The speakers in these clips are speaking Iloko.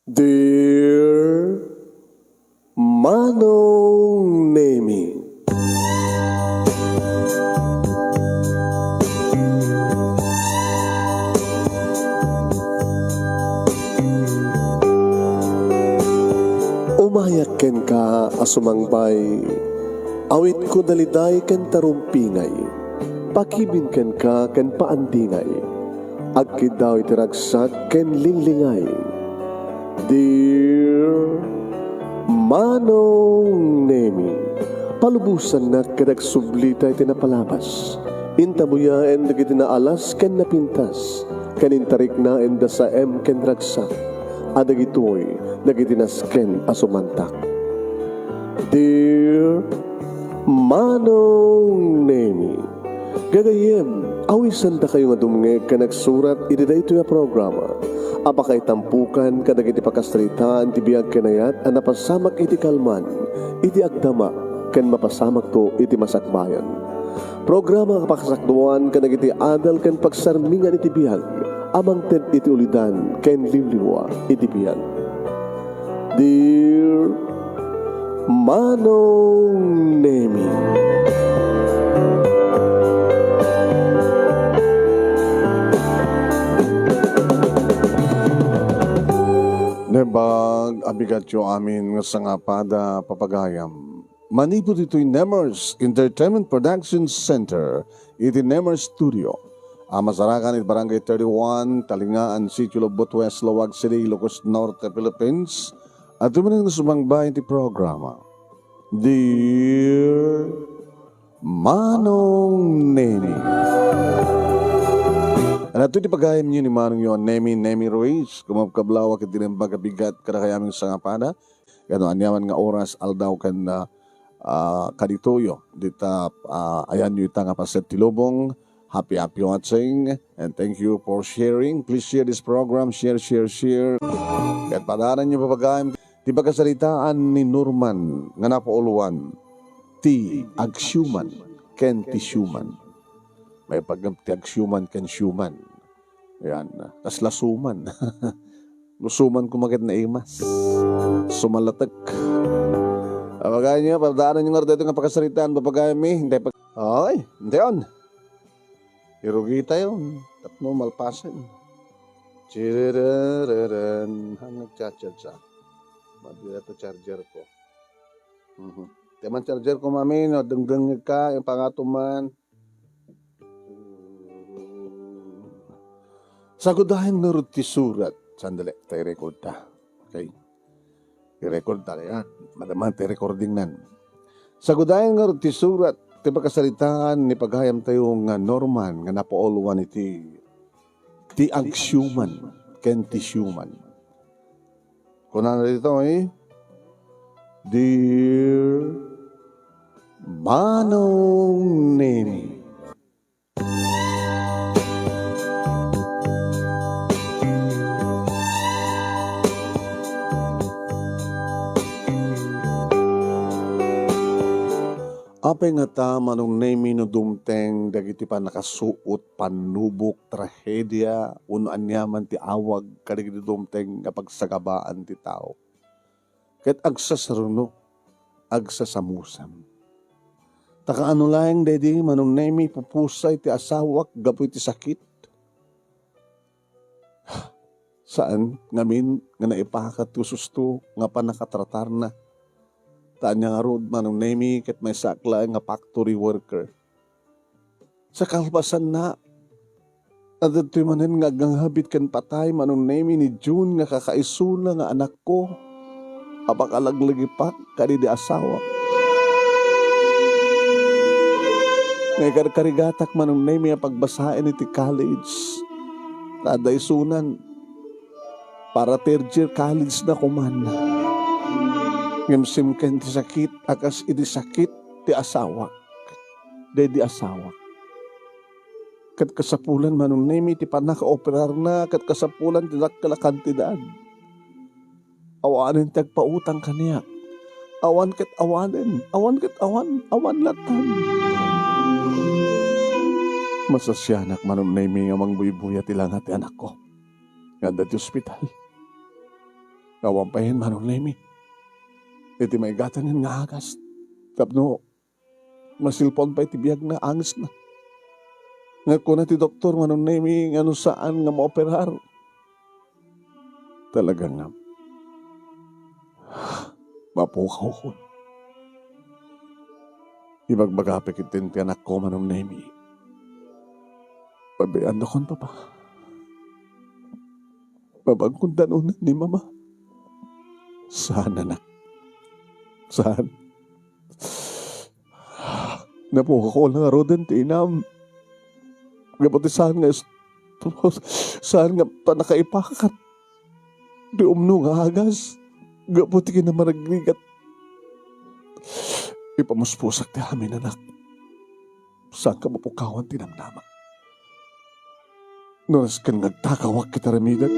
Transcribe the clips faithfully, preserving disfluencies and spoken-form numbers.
Dear Manong Nemi. Umayak kenka a sumangbay, awitko daliday ken tarumpingay, pakibin kenka ken paandingay, agkiddaw iti ragsak ken linglingay. Dear Manong Nemi, palubosannak ket agsublita iti napalabas. Intabuyaen dagiti naalas ken napintas, ken intariknaen da saem ken ragsak, a dagitoy dagiti nasken a sumantak. Dear Manong Nemi, gagayyem, awisandakayo nga dumngeg ken agsurat iti daytoy a programa a pakaitampokan kadagiti pakasaritaan ti biag ken ayat a napasamak iti kalman, iti agdama, ken mapasamakto iti masakbayan. Programa a pakasakduan kadagiti adal ken pagsarmingan iti biag a mangted iti ulidan ken liwliwa iti biag. Dear Manong Nemi. Naimbag a bigatyo amin nga sangapada, papagayam. Manipud ditoy Nemers Entertainment Production Center iti Nemers Studio a masarakan iti Barangay thirty-one, Talingaan, Sitio Lobbot West, Laoag City, Ilocos Norte, Philippines. Adtoyo manen nga sumangbay iti programa. Dear Manong Nemi. Adtoy ti pagayamyo ni Manongyo a Nemi, Nemi Ruiz. Kumabkablawak iti naimbag a bigat kadakayo amin sangapada. Ken no aniaman nga oras, aldaw ken, ah, ah, kaditoyo, dita, ah, ayanyo ita nga paset ti lubong. Happy, happy watching, and thank you for sharing. Please share this program. Share, share, share. Ket padaananyo, papagayam, ti pakasaritaan ni Norman nga napauluan ti agsiuman ken ti siuman. May pagam ti agsiuman ken siuman. Yan, kasla suman. No suman koma ket naimas. Sumalatek. Papagayam, padaananyo nga daytoy nga pakasaritaan, papagayam, eh. Intay pag-, ay, intayon. Irugitayon tapno malpasen. Chirereren. Han nagcha-charge, ah. Madira to charger ko. Mhm. Ti man charger ko, mami, no dengdengngegka, yung pangato man. Sagudayen ngarud ti surat. Sandali, tay record ta. Okay. I-record ta, ya. Madama ti recording nan. Sagudayen ngarud ti surat ti pakasaritaan ni pagayamtayo nga Norman nga napauluan iti ti agsiuman ken ti siuman. Kunana ditoy, eh, Dear Manong Nemi. Apay ngata, Manong Nemi, no dumteng dagiti pannakasuot, pannubok, trahedia, wenno aniaman ti awag kadagiti dumteng nga pagsagabaan ti tao? Ket agsasaruno, agsasamusam. Ta kaano laeng daydi, Manong Nemi, pupusay ti asawak gapu iti sakit? Saan ngamin nga naipakat ti ususto nga pannakatratarna. Ta ania ngarud, Manong Nemi, ket maysaak laeng nga factory worker. Sa kalpasanna, adtoy manen nga agngangabit ken patay, Manong Nemi, ni June nga kakaisuna nga anakko a pakalaglagipak kadaydi asawak. Nga ikarkarigatak, Manong Nemi, a pagbasaen iti college. Ta adda isunan, para third year college na koman. Ngem simken ti sakit a kas idi sakit ti asawak. Daydi asawak. Ket kasapulan, Manong Nemi, ti pannakaoperarna, ket kasapulan ti dakkel a kantidad. Awanen ti agpautang kaniak. Awan ket awanen, awan ket awan, awan latta. Masasianak, Manong Nemi, nga mangbuybuyat ti langa ti anakko nga adda ti ospital. Awan payen, Manong Nemi, iti maigatangen nga agas tapno masilpaon pay ti biagna, angesna. Nga kuna ti doktor, Manong Nemi, nga no saan nga maoperar, talaga nga mapukawkon. Ibagbagapay ketdin ti anakko, Manong Nemi. Pabay-annakon, Papa. Pabagkon danunan ni Mama. Saan, anak. Saan. Napukawkon ngaruden ti inam. Gapu ti saan nga est-, saan nga pannakaipakat ti umno nga agas. Gapu ti kinamarigrigat. Ipamuspusak ti amin, anak. Saanka mapukawan ti namnama. No nasken nga agtakawak iti aramidek.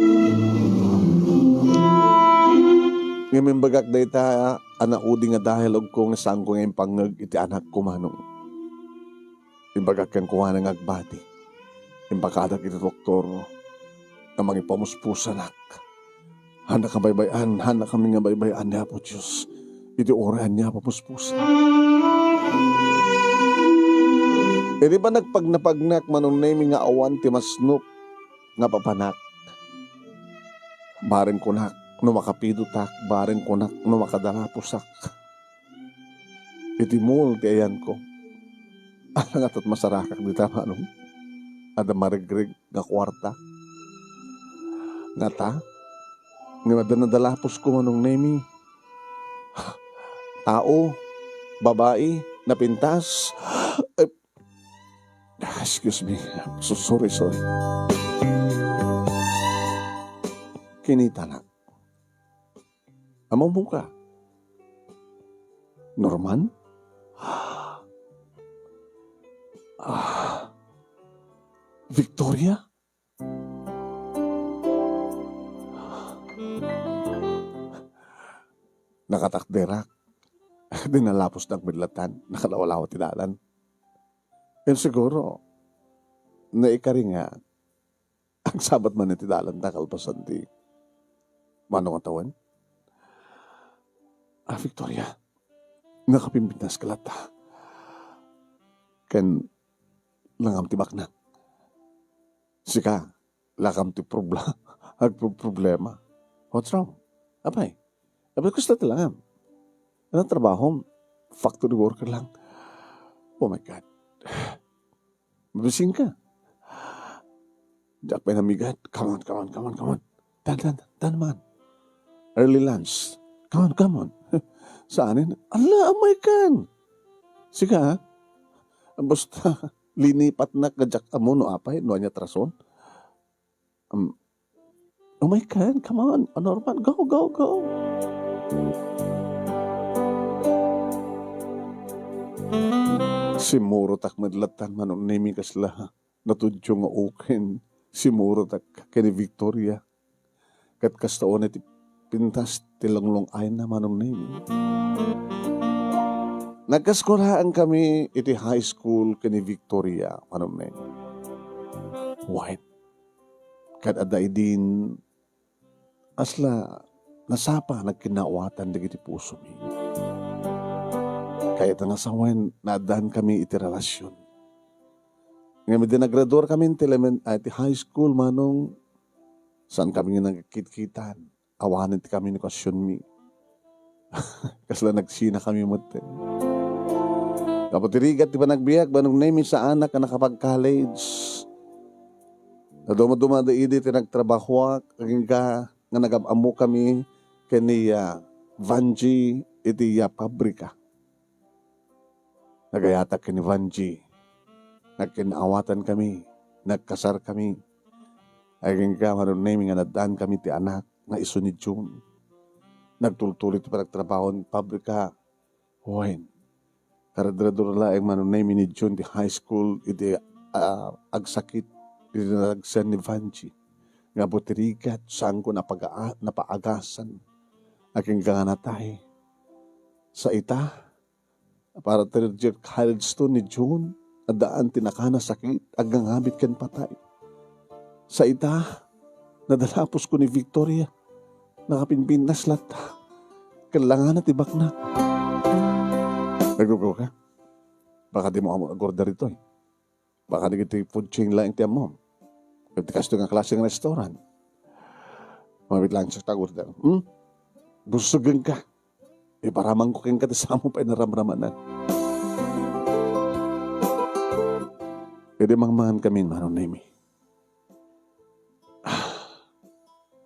Ngem imbagak dayta a naudi nga dialogue ko nga saanko nga impangngeg iti anakko, Manong. Imbagak kenkuana nga agbati. Impakadak iti doktor nga mangipamuspusanak. Haanna kabaybay-an, haanna kami nga baybay-an ni Apo Dios iti uray ania a pamuspusan. Idi panagpagnapagnak, Manong Nemi, nga awan ti masnop nga papanak, bareng kunak no makapidotak, bareng kunak no makadalapusak. Iti mall ti ayanko. Ala nga tat masarakak dita, Manong. Adda marigreg nga kuarta. Ngata? Ngem adda nadalapusko, Manong Nemi. Tao, babai, napintas. Eh, excuse me. So, sorry, sorry. Kinitanak. Ammom ka? Norman? Ah, Victoria? Nakatakderak. Di nalapos nagmedlatan, nakalawlaw ti dalan. Yun siguro, naikari nga, agsabat man iti dalan ta kalpasan ti mano nga tawen. Ah, Victoria, nakapimpintas ka latta. Ken langam ti baknak. Sika, lakam ti probla-, agproblema. What's wrong? Apay? Apay, kasta ti langam? Ano trabahom? Factory worker lang. Oh my God. Mabising ka. Diak pay namigat. Come on, come on, come on, come on. Tan, tan, tan, tan man. Early lunch. Come on, come on. Saanen? Ala, amay kan. Sika, ha? Basta, linipatnak nga diak ammo no apay, no ania ti rason. Um, oh my God, come on, Norman, go, go, go. Simmurotak met lattan, Manong Nemi, kasla natudyo nga uken. Simmurotak ken ni Victoria. Ket kasta unay ti pintas ti lunglung-ayna, Manong Nemi. Nagkaskolaen kami iti high school ken ni Victoria, Manong Nemi. Wen, ket adda idin, asla nasapa nagkinnaawatan dagiti pusomi. Kayat nga sawen, naaddankami iti relasion. Ngem idi naggraduar kami iti elemen-, ah, iti high school, Manong, saan kami nga nagkitkitan. Awanen ti komunikasionmi. Kasla nagsinakami metten. Gapu ti rigat ti panagbiag, Manong Nemi, saanak a nakapag-college. Naduma-dumada idi ti nagtrabahoak, agingga nga nagam-ammokami ken ni, ah, Vanji iti, ah, pabrika. Nagayatak ken ni Vanji. Nagkinnaawatankami. Nagkasarkami. Agingga, Manong Nemi, nga naddaankami ti anak nga isu ni June. Nagtultuloy ti panagtrabaho iti pabrika. Wen, karadrador laeng, Manong Nemi, ni June ti high school iti, ah, agsakit iti naragsen ni Vanji. Gapu ti rigat, saanko napagaa-, napaagasan. Agingga nga natay. Sa ita, para third year college to ni June, addaan ti nakanasakit, aggangabit ken patay. Sa ita, nadalapusko ni Victoria. Nakapinpintas latta. Kailangan na ti baknak. Nagrugaw ka? Baka di mo amo agorder itoy. Baka dagiti food chain laeng ti ammom. Ket kastoy nga klase nga restaurant. Mabit lang sa tagurda. Hmm? Busugen ka. Iparaman ko kenka ti samo pay naramramanan. Idi mangmangan kami, Manong Nemi.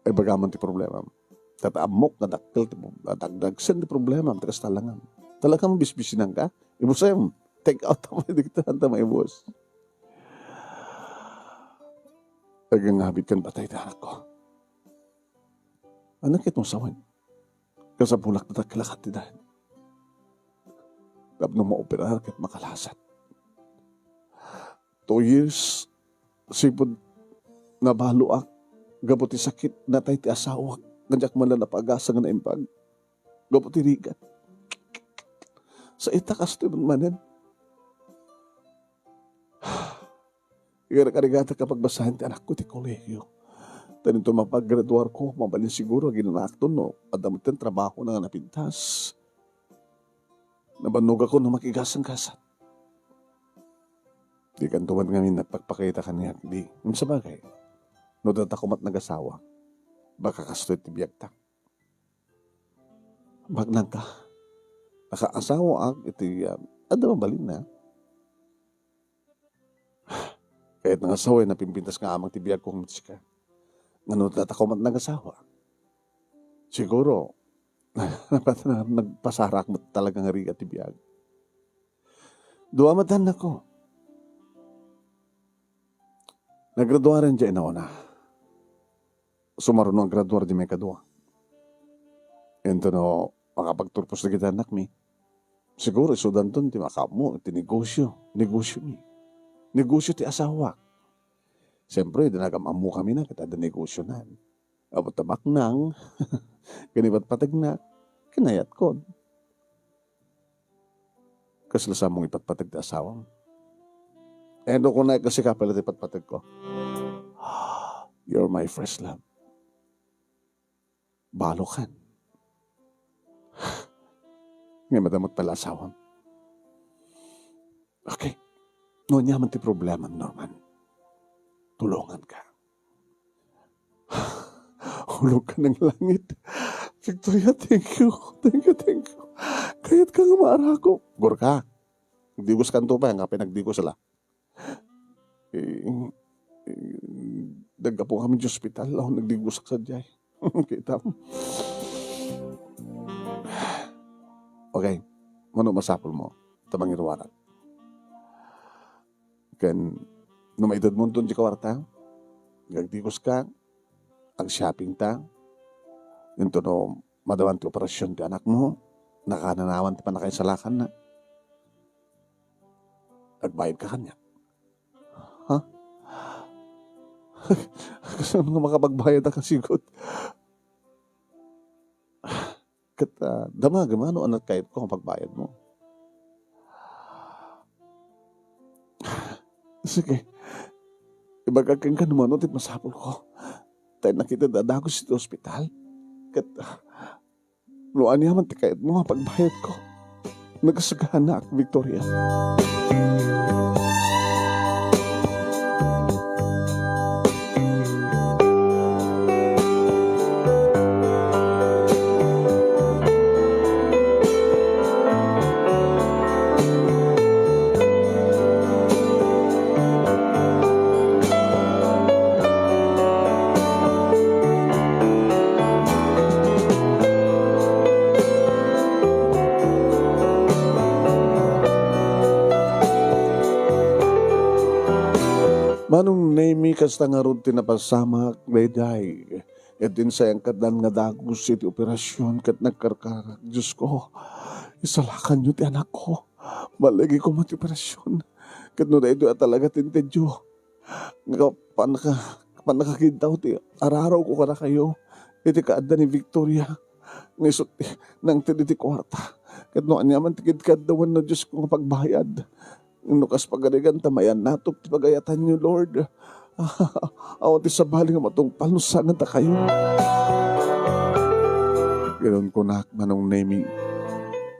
Ay, bagaman ti problema. Tataamok nga dakkel ti, dagdagsen ti problema, ti kasta langan. Talagang bisbisinan ka? Ibusem, take out mo, diktahan ta maibus. Agangabit kan patay ti anak ko. Anak ito sawen. Kasapulak na dakkel a kantidad. Tapno maoperar ket makalasat. Two years, sipud nabaloak, gapu ti sakit, natay ti asawak, nga diak man la napaagasang nga naimbag. Gapu ti rigat. Sa ita kastoy manen. Ikarkarigata ka pagbasahan ti anakko ti kolehiyo. Ta dito mapaggraduar ko, mabalin siguro, ginanakton no, adda met ti trabaho na nga napintas. Nabannog ako no makigasang-gasat. Di kanto man ngamin nagpakpakita kaniak, di. Ngem sabagay, no data ko met nagasawa, baka kastoy ti biagta. Baknang ka. Nakaasawaak iti, ah, adda mabalin na. Kayat nga asawa, napimpintas nga amang ti biag ko ngem sika. Ngano data ko met nagasawa? Siguro, nagpasarak met talaga nga rigat ti biag. Dua met annakko. Nagraduaren diay nauna. Sumaruno a graduar di maikadua. Ento no makapagturpos dagiti annakmi, siguro isudanton ti makaammo iti negosio, negosio mi. Negosio ti asawak. Siyempre, di nagam-ammo kami na, ket adda negosio nan. Apo ta baknang, ken ipatpategnak, kinayatkon. Kasla sa mong ipatpateg ti asawam? Eh, no kunay kasi ka pala ti patpateg ko. You're my first love. Balokan. Nga madamot pala asawam. Okay. No, ania man ti problema, Norman. Tulungan ka. Hulog ka ng langit. Victoria, thank you. Thank you, thank you. Kayat ka nga maarako. Gurka. Nagdigos kanto pa, nga pinagdigos la. Eh, eh, naggapu kami di ospital, ako nagdigos ka sa jay. Kita mo. Okay. Mano masapul mo? Tamang iruwaran. Ken no maitedmonto ti kuarta, agdigos ka, ag-shopping ta, intono madawan ti operasyon ti anakmo, nakananawan ti pannakaisalakanna. Agbayad ka kaniak. Ha? Kasano nga makapagbayad a kasigud? Ket, ah, damagem, ano, anat kayatko nga pagbayadmo? Sige. Ibagak kenka no mano ti masapulko. Ta nakita da dagus iti ospital. Ket, ah, no aniaman ti kayatmo nga pagbayadko. Nagasaganaak, Victoria. Manong Nemi, kasta ngarud ti napasamak daydiay. Ket din sayang katdan nga dagus iti operasyon ket nagkarkarak. Diosko, isalakanyo ti anakko. Baligi koma ti operasyon. Ket no daytoy a talaga ti intedyo, nga pannaka-, pannakakintaw ti ararawko kadakayo iti kaadda ni Victoria. Nga isut' nangted iti kuarta. Ket no aniaman ti kidkaddawan na Diosko nga pagbayad. No kas pagarigan ta mayan natop ti pagayatanyo, Lord. Awan ti sabali nga matungpal no sangandakayo. Kinunkunak, Manong Nemi.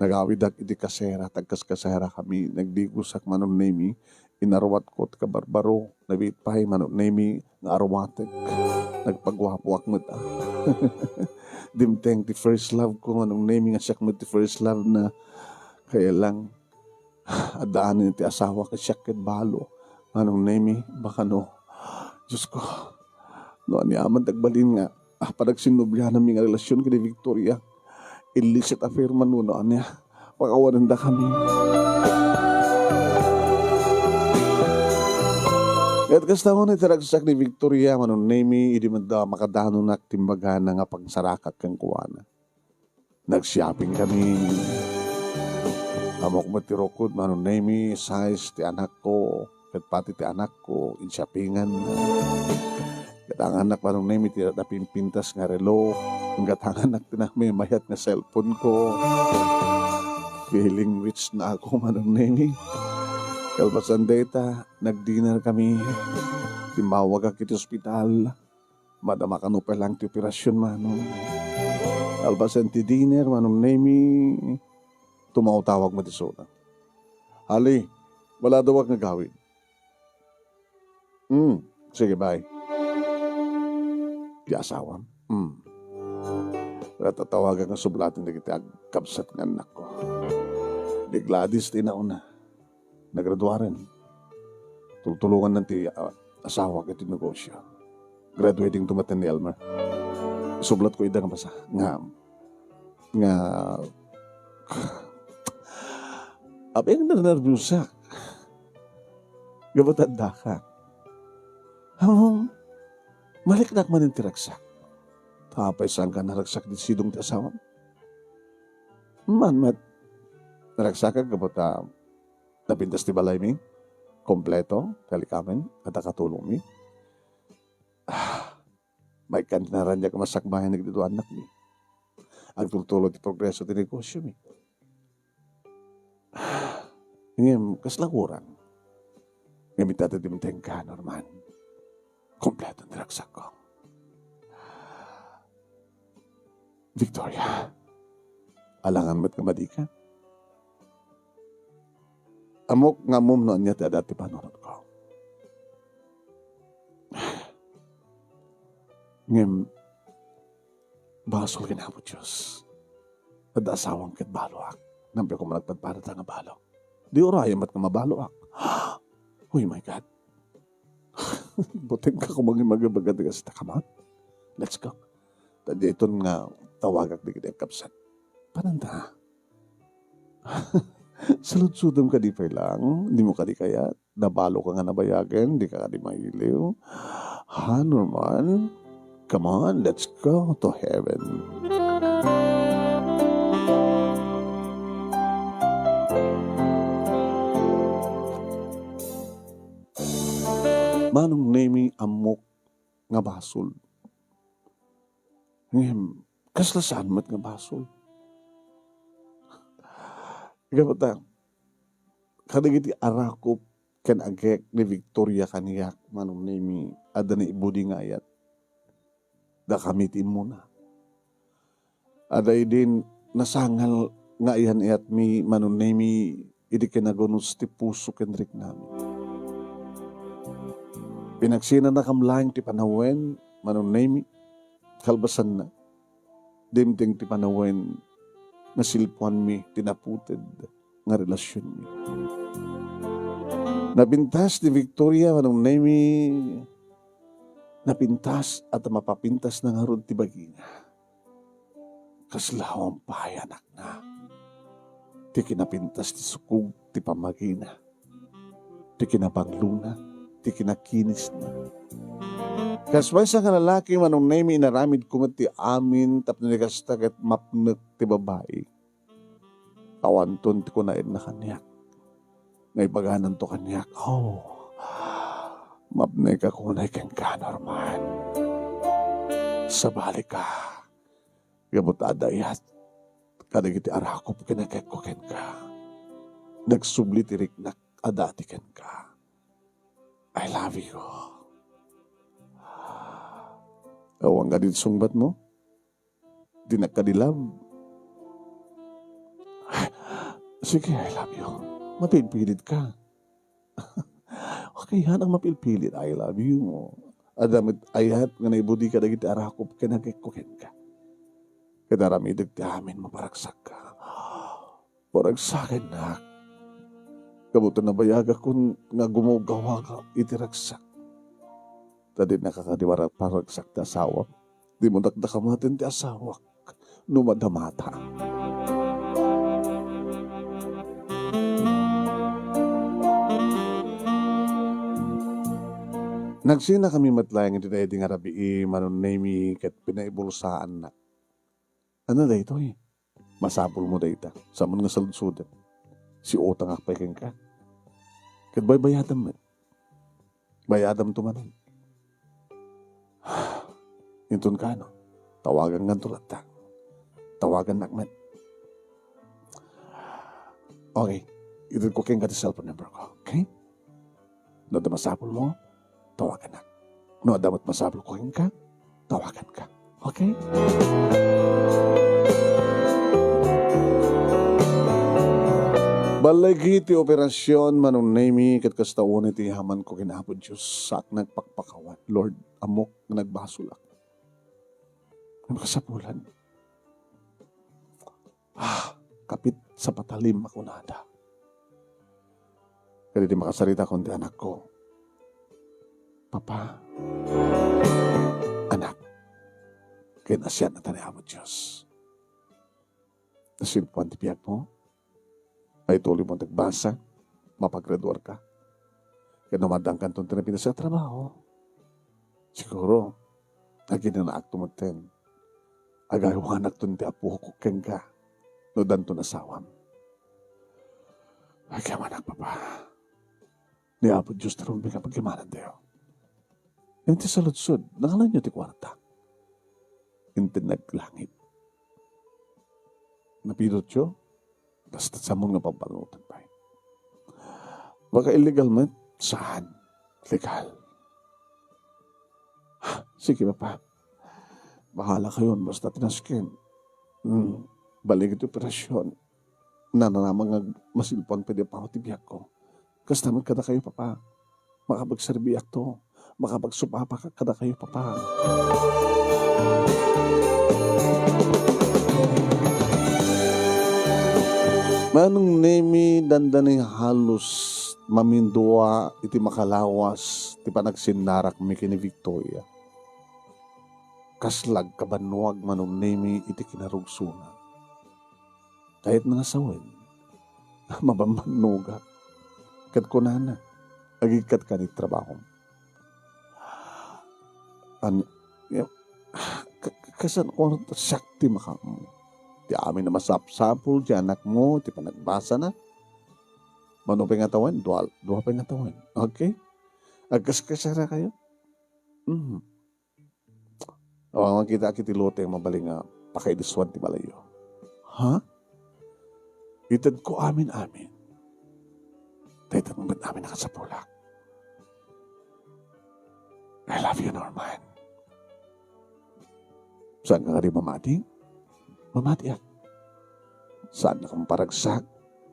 Nagawidak iti kasera, tagkas-kasera kami. Nagdigosak, Manong Nemi. Inarwatko ti kabarbaro. Nabiit pay, Manong Nemi, nga arwatek. Nagpaguapoak met, ah. Dimteng ti first love ko, Manong Nemi, nga siak met ti first love na. Kaya lang, addaanen ti asawa ket siak ket balo. Manong Nemi, baka no. Diyos ko, no ania man ti agbalin nga, ah, panagsinnobiananmi nga relasyon ken ni Victoria. Illicit affair man no, no ania. Pakawanendakami. Ket kasta unay ti ragsak ni Victoria, Manong Nemi, idi met da makadanonak ti imbagana nga pagsarakak kenkuana. Nag-shopping kami. Ammok met ti rukod, Manong Nemi, size ti anakko, ket pati ti anakko, in-shoppingan. Gatanganak, Manong Nemi, ti napimpintas nga relo. Gatanganak ti namaymayat nga cellphone ko. Feeling rich na ako, Manong Nemi. Kalpasan dayta, nag-dinner kami. Timmawagak iti ospital. Madama kano pay laeng ti operasyon, Manong. Kalpasan ti dinner, Manong Nemi, tumawtawag met isuna. Ali, wala dawak nga gawid. Hmm, sige, bye. Ti asawam? Hmm. Tatawagak nga sublaten dagiti agkabsat nga annakko. Ni Gladys ti nauna. Nagraduaren. Tultulonganna ti, ah, asawak iti negosyo. Graduating to met ni Elmer. Sublatko ida nga basa, nga, nga, apay nga nanerbiusak. Gapu ta addaka. Ammom, maliknak manen ti ragsak. Apay saanka naragsak iti sidong ti asawam? Man met, naragsakak gapu ta napintas ti balaymi, kompleto ti alikamen, adda katulongmi. Ah, maikkan ti naraniag a masakbayan dagiti dua annakmi. Agtultulo ti progreso ti negosiomi. Ngem, kasla kurang? Ngem ita ti dimtengka, Norman. Kompleto ti ragsakko. Victoria, alangan met nga madika. Ammok nga ammom no ania ti adda ti panunotko. Ngem, basol ken Apo Dios. Adda asawam ket baloak. Nampiak koma nagpadpadata nga balo. Di urayem met nga mabaloak. Oh my God. Butengka koma nga ibaga-baga ti kasta. Come on. Let's go. Ta dayton nga tawagak dagiti agkabsat. Pananta. Saludsodem kadi pay laeng? Dimo kadi kayat? Nabaloka nga nabayagen? Dika kadi mailiw? Ha, Norman? Come on, let's go to heaven. Manong Nemi, ammok nga basol. Ngem, kasla saan met nga basol? Gapu ta, kadagiti arakop ken agek ni Victoria kaniak, Manong Nemi, adda naibudi nga ayat. Dakami ti immuna. Adda idin nasangal nga ayan-ayatmi, Manong Nemi, idi kinagunos ti puso ken riknami. Pinagsinanakam laeng ti panawen, Manong Nemi, kalpasanna, dimteng ti panawen nga silpuanmi ti naputed nga relasionmi. Napintas ni Victoria, Manong Nemi, napintas a ta mapapintasna ngarud ti bagina. Kasla awan pay, anakna, ti kinapintas ti sukog ti pammagina, ti kinabanglona, ti kinakinisna. Kas maysa nga lalaki, Manong Nemi, inaramidko met ti amin tapno ni kasta ket mapnek ti babai. Awanton ti kunaenna kaniak. Naibagananto kaniak. Oh, mapnek a kunay kenka, Norman. Sabalika. Gapu ta adda ayat kadagiti arakop ken agekko kenka. Nagsubli ti riknak a dati kenka. I love you. Awan nga di sungbatmo? Di nagkadi love. Sige, I love you. Mapilpilit ka. Okay, yan ang mapilpilit. I love you. Adda met ayat nga naibudi kadagiti arakop ken agekko kenka. Ket aramidek ti amin, maparagsak ka. Paragsaken, nak. Gapu ta nabayagakon nga gumawgawaka iti ragsak. Ta dinaka kadi mara-, paragsak ti asawak. Dimo dakdakamaten ti asawak no madamata. Nagsinakami met laeng iti daydi nga rabii, Manong Nemi, ket pinaibulsaannak. Ania daytoy? Masapulmo dayta. Saan nga saludsodem. Siutangak pay kenka. Ket baybayadem met. Bayademto manen. Inton kano, tawagan nganto latta. Tawagannak met. Okay. Itedko kenka ti cellphone number ko. Okay? No adda masapulmo, tawagannak. No adda met masapulko kenka, tawaganka. Okay? Balligi ti operasyon, Manong Nemi, ket kasta unay ti yamanko ken Apo Dios, saak nagpakpakawan. Lord, ammok nga nagbasolak. Ano kasapulan? Ah, kapit sa patalim a kunada. Kadagiti makasarita kon ti anakko, "Papa, anak, kinasian-at ta ni Apo Dios. Nasilpuan ti biagmo, ay tuloy mo nagbasa, mapagraduar ka. Ket no maaddangkanton ti napintas a trabaho, siguro, aginanaakto metten. Agaywanakton ti apok kenka no addanton asawam." Agyamanak, Papa. Ni Apo Dios ti rumbeng a pagyamanantayo. Inti saludsod, nangalanyo ti kuarta. Inti naglangit. Napidotyo? Basta sammon nga pambanutan pay. Baka illegal met? Saan? Legal. Sige, Papa. Bahala kayon, basta tinasken. Hmm. Balik iti operasyon. Nananama nga masilpuan pay di apaw ti biagko. Kasta met kadakayo, Papa. Makapagserbiakto. Makapagsupapaka kadakayo, Papa. Manong Nemi, dandani halos mamindua iti makalawas ti panagsinnarakmi ken ni Victoria. Kasla agkabannuag, Manong Nemi, iti kinarugsona. Kayatna nga sawen, mabambannogak. Ket kunana, "Agikkatka iti trabahom." An-, ya-, ka-, ka-, kasano ko siak ti makaammo? Ti amin a masapsapul ti anakmo, ti panagbasana. Mano pay nga tawen? Dua, dua pay nga tawen. Okay? Agkaskasarakayo? Mhm. Awan makitak iti loteng mabalin nga pakaiduswan ti balayyo. Ha? Itedko amin-amin. Dayta met amin a kasapulak. I love you, Norman. Saan ka nga di mamati? Mamatiak. Saan ka maparagsak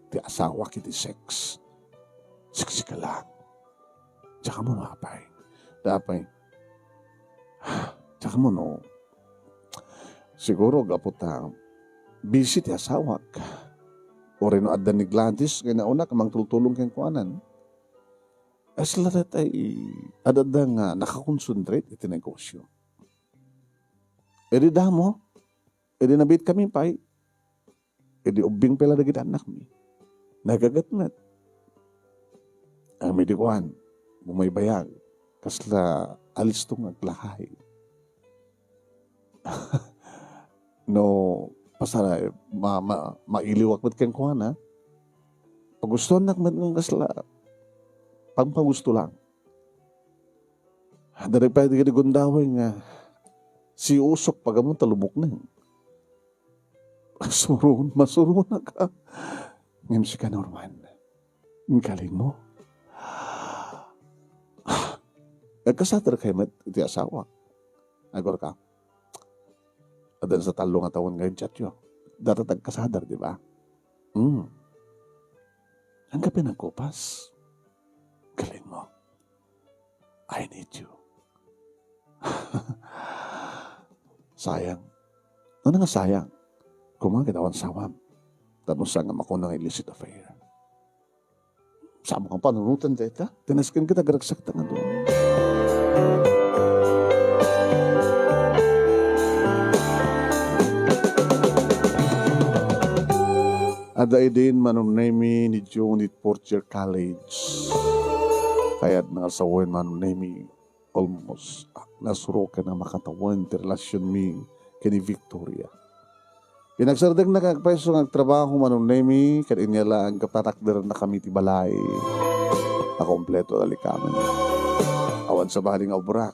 ti asawak iti sex? Seksi ka lang. Tsaka mo nga, apay. Apay. Tsaka mo, no? Siguro, gapu ta, busy ti asawak. Uray no adda ni Gladys, nga nauna, ka mangtultulong kenkuanan. Kasla daytay, adda nga nakakonsentrate iti negosyo. Idi damo, idi nabiit kami pay, idi ubbing pay la dagiti annakmi. Nagagat met. Amin di kuan, bumaybayag, kasla alisto nga aglahay. No, pasal, ma-, ma-, mailiwak met kenkuana, pagustuannak met nga kasla pagpagusto lang. Dagiti pay dagiti gundaway nga siusok pagamun ta lumukneng. Masuron, masuronak. Ngem sika, Norman, inkalinmo. Agkasater kay met iti asawa. Agor ka. Adda sa tallo nga tawen nga i-chat-yo. Data tagkasadar, di ba? Hmm. Anggapi nagkupas. Galing mo. I need you. Sayang. Ano nga sayang? Kumaget awan sawam. Tapos nga makuna nga illicit affair. Saan mo kang panunutan deta? Tinasken kita, garagsak ta nga doon. Adda idin Manong Nemi ni June it fourth year college. Kayat nga sawen Manong Nemi, almost nasuroken a makatawen ti relationmi ken ni Victoria. Pinagsardengnak nga agpayso nga agtrabaho Manong Nemi, ket inia laeng ket patakderennakami ti balay a kompleto a likamen. Awan sabali nga ubrak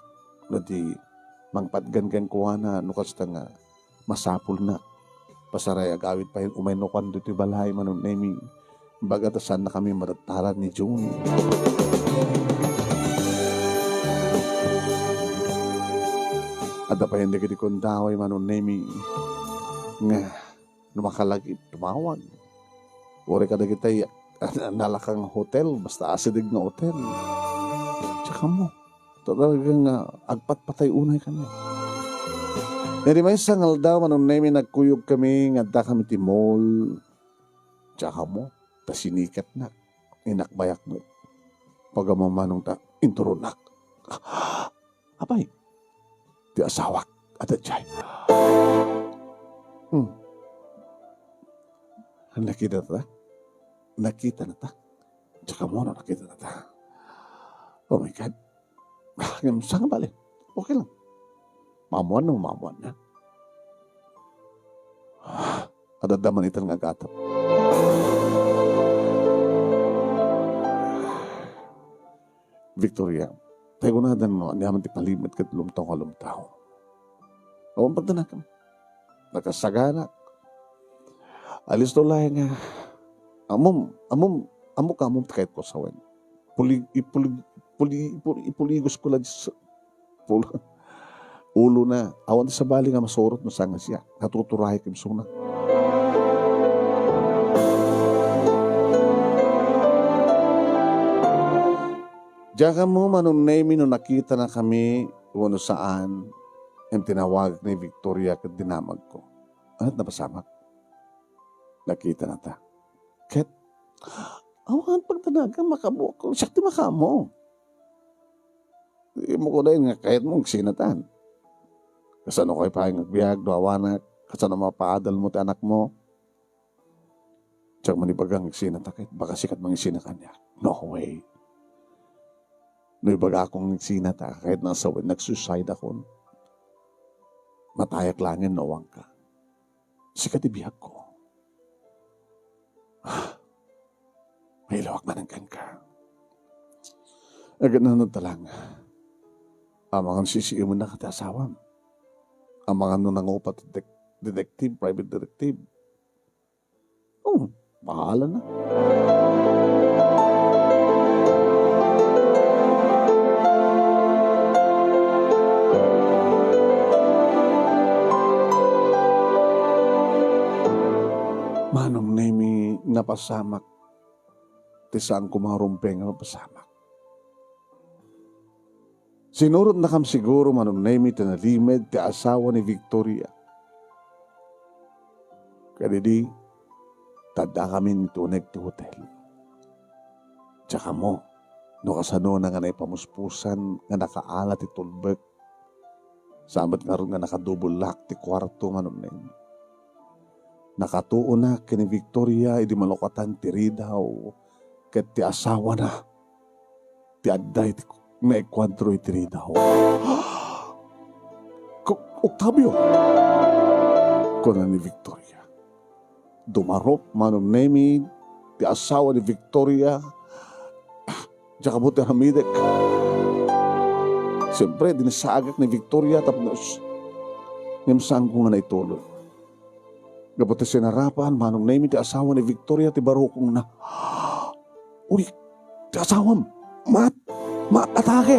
no di mangpatgan kenkuana no kasta nga masapulnak. Pasaray agawid pay umay no kuan ditoy balay Manong Nemi. Imbag ta saannakami madattaran ni June. Adda pay dagiti kundaway Manong Nemi nga no makalagip, tumawag. Uray kadagiti nalaka nga hotel, basta asideg nga hotel. Tsaka mo, talaga nga agpatpatay unay kaniak. Iti maysa nga aldaw, Manong Nemi, nagkuyogkami nga addakami ti mall. Tsaka mo, ta sinikatnak. Inakbayak met. Pagamamanong ta, inturonak. Apay, ti asawak, adda jay. Hmm. Nakita ta? Nakita na ta? Tsaka mo, nakita na ta? Oh my God. Ah, ngem saan nga bale? Okay lang. Maammoanna, maammoanna. Adda man itan nga agatep. Victoria, tay kunadan no, ania man ti palimed ket lumtaw nga lumtaw. Awan pagdanakam. Nakasaganak. Alisto laeng nga, ammom, ammom, ammok, ammom ti kayatko a sawen. Puli-, ipuli-, puli-, ipuli-, ipuligos ko la sa pul-, ulona. Awan ti sabali nga masurot no saan nga siak. Natuturay ket suna. Diak ammo, Manong Nemi, no nakitanakami wenno saan, ngem tinawagak ni Victoria ket dinamagko. Ania't napasamak? Nakitanata. Ket, awan pagdanagam, makaammoak. Siak ti makaammo. Di mo kunen nga kayatmo agsinatan. Kasano kayo pay nga agbiag no awanak? Kasano mapaadal mo ti anakmo? Diak man ibaga nga agsinata ket baka sika ti mangisina kaniak. No way. No ibagak nga agsinata, ket no sawen, nag-suicide akon. Matayak laeng no awanka. Sika ti biagko. Mailawak manen kenka. Agnanaed ta lang. Amangan sisiimennak ti asawam. Amangan no nangupa ti dek-, detective, private detective. Oh, bahala na. Manong Nemi, napasamak ti saan koma a rumbeng a mapasamak. Sinurotnakam siguro, Manong Nemi, ti nalimed ti asawa ni Victoria. Kadidi, ta addakamin ti uneg ti hotel. Diak ammo no kasanona nga naipamuspusan nga nakaala ti tulbek. Saan met ngarud nga nakadublak ti kuarto, Manong Nemi. Nakatuonak ken ni Victoria idi malukatan ti ridaw ket ti asawana ti adda iti naikuadro iti ridaw. "Ku-, Octavio!" kuna ni Victoria. Dumarup, Manong Nemi, ti asawa ni Victoria. Ah, diak ammo ti aramidek. Siyempre, dinissaagak ni Victoria tapno, ngem saanko nga naitulod. Gapu ta sinarapan, Manong Nemi, ti asawa ni Victoria ti barukongna. "Uy, ti asawam, maat, maat, atake!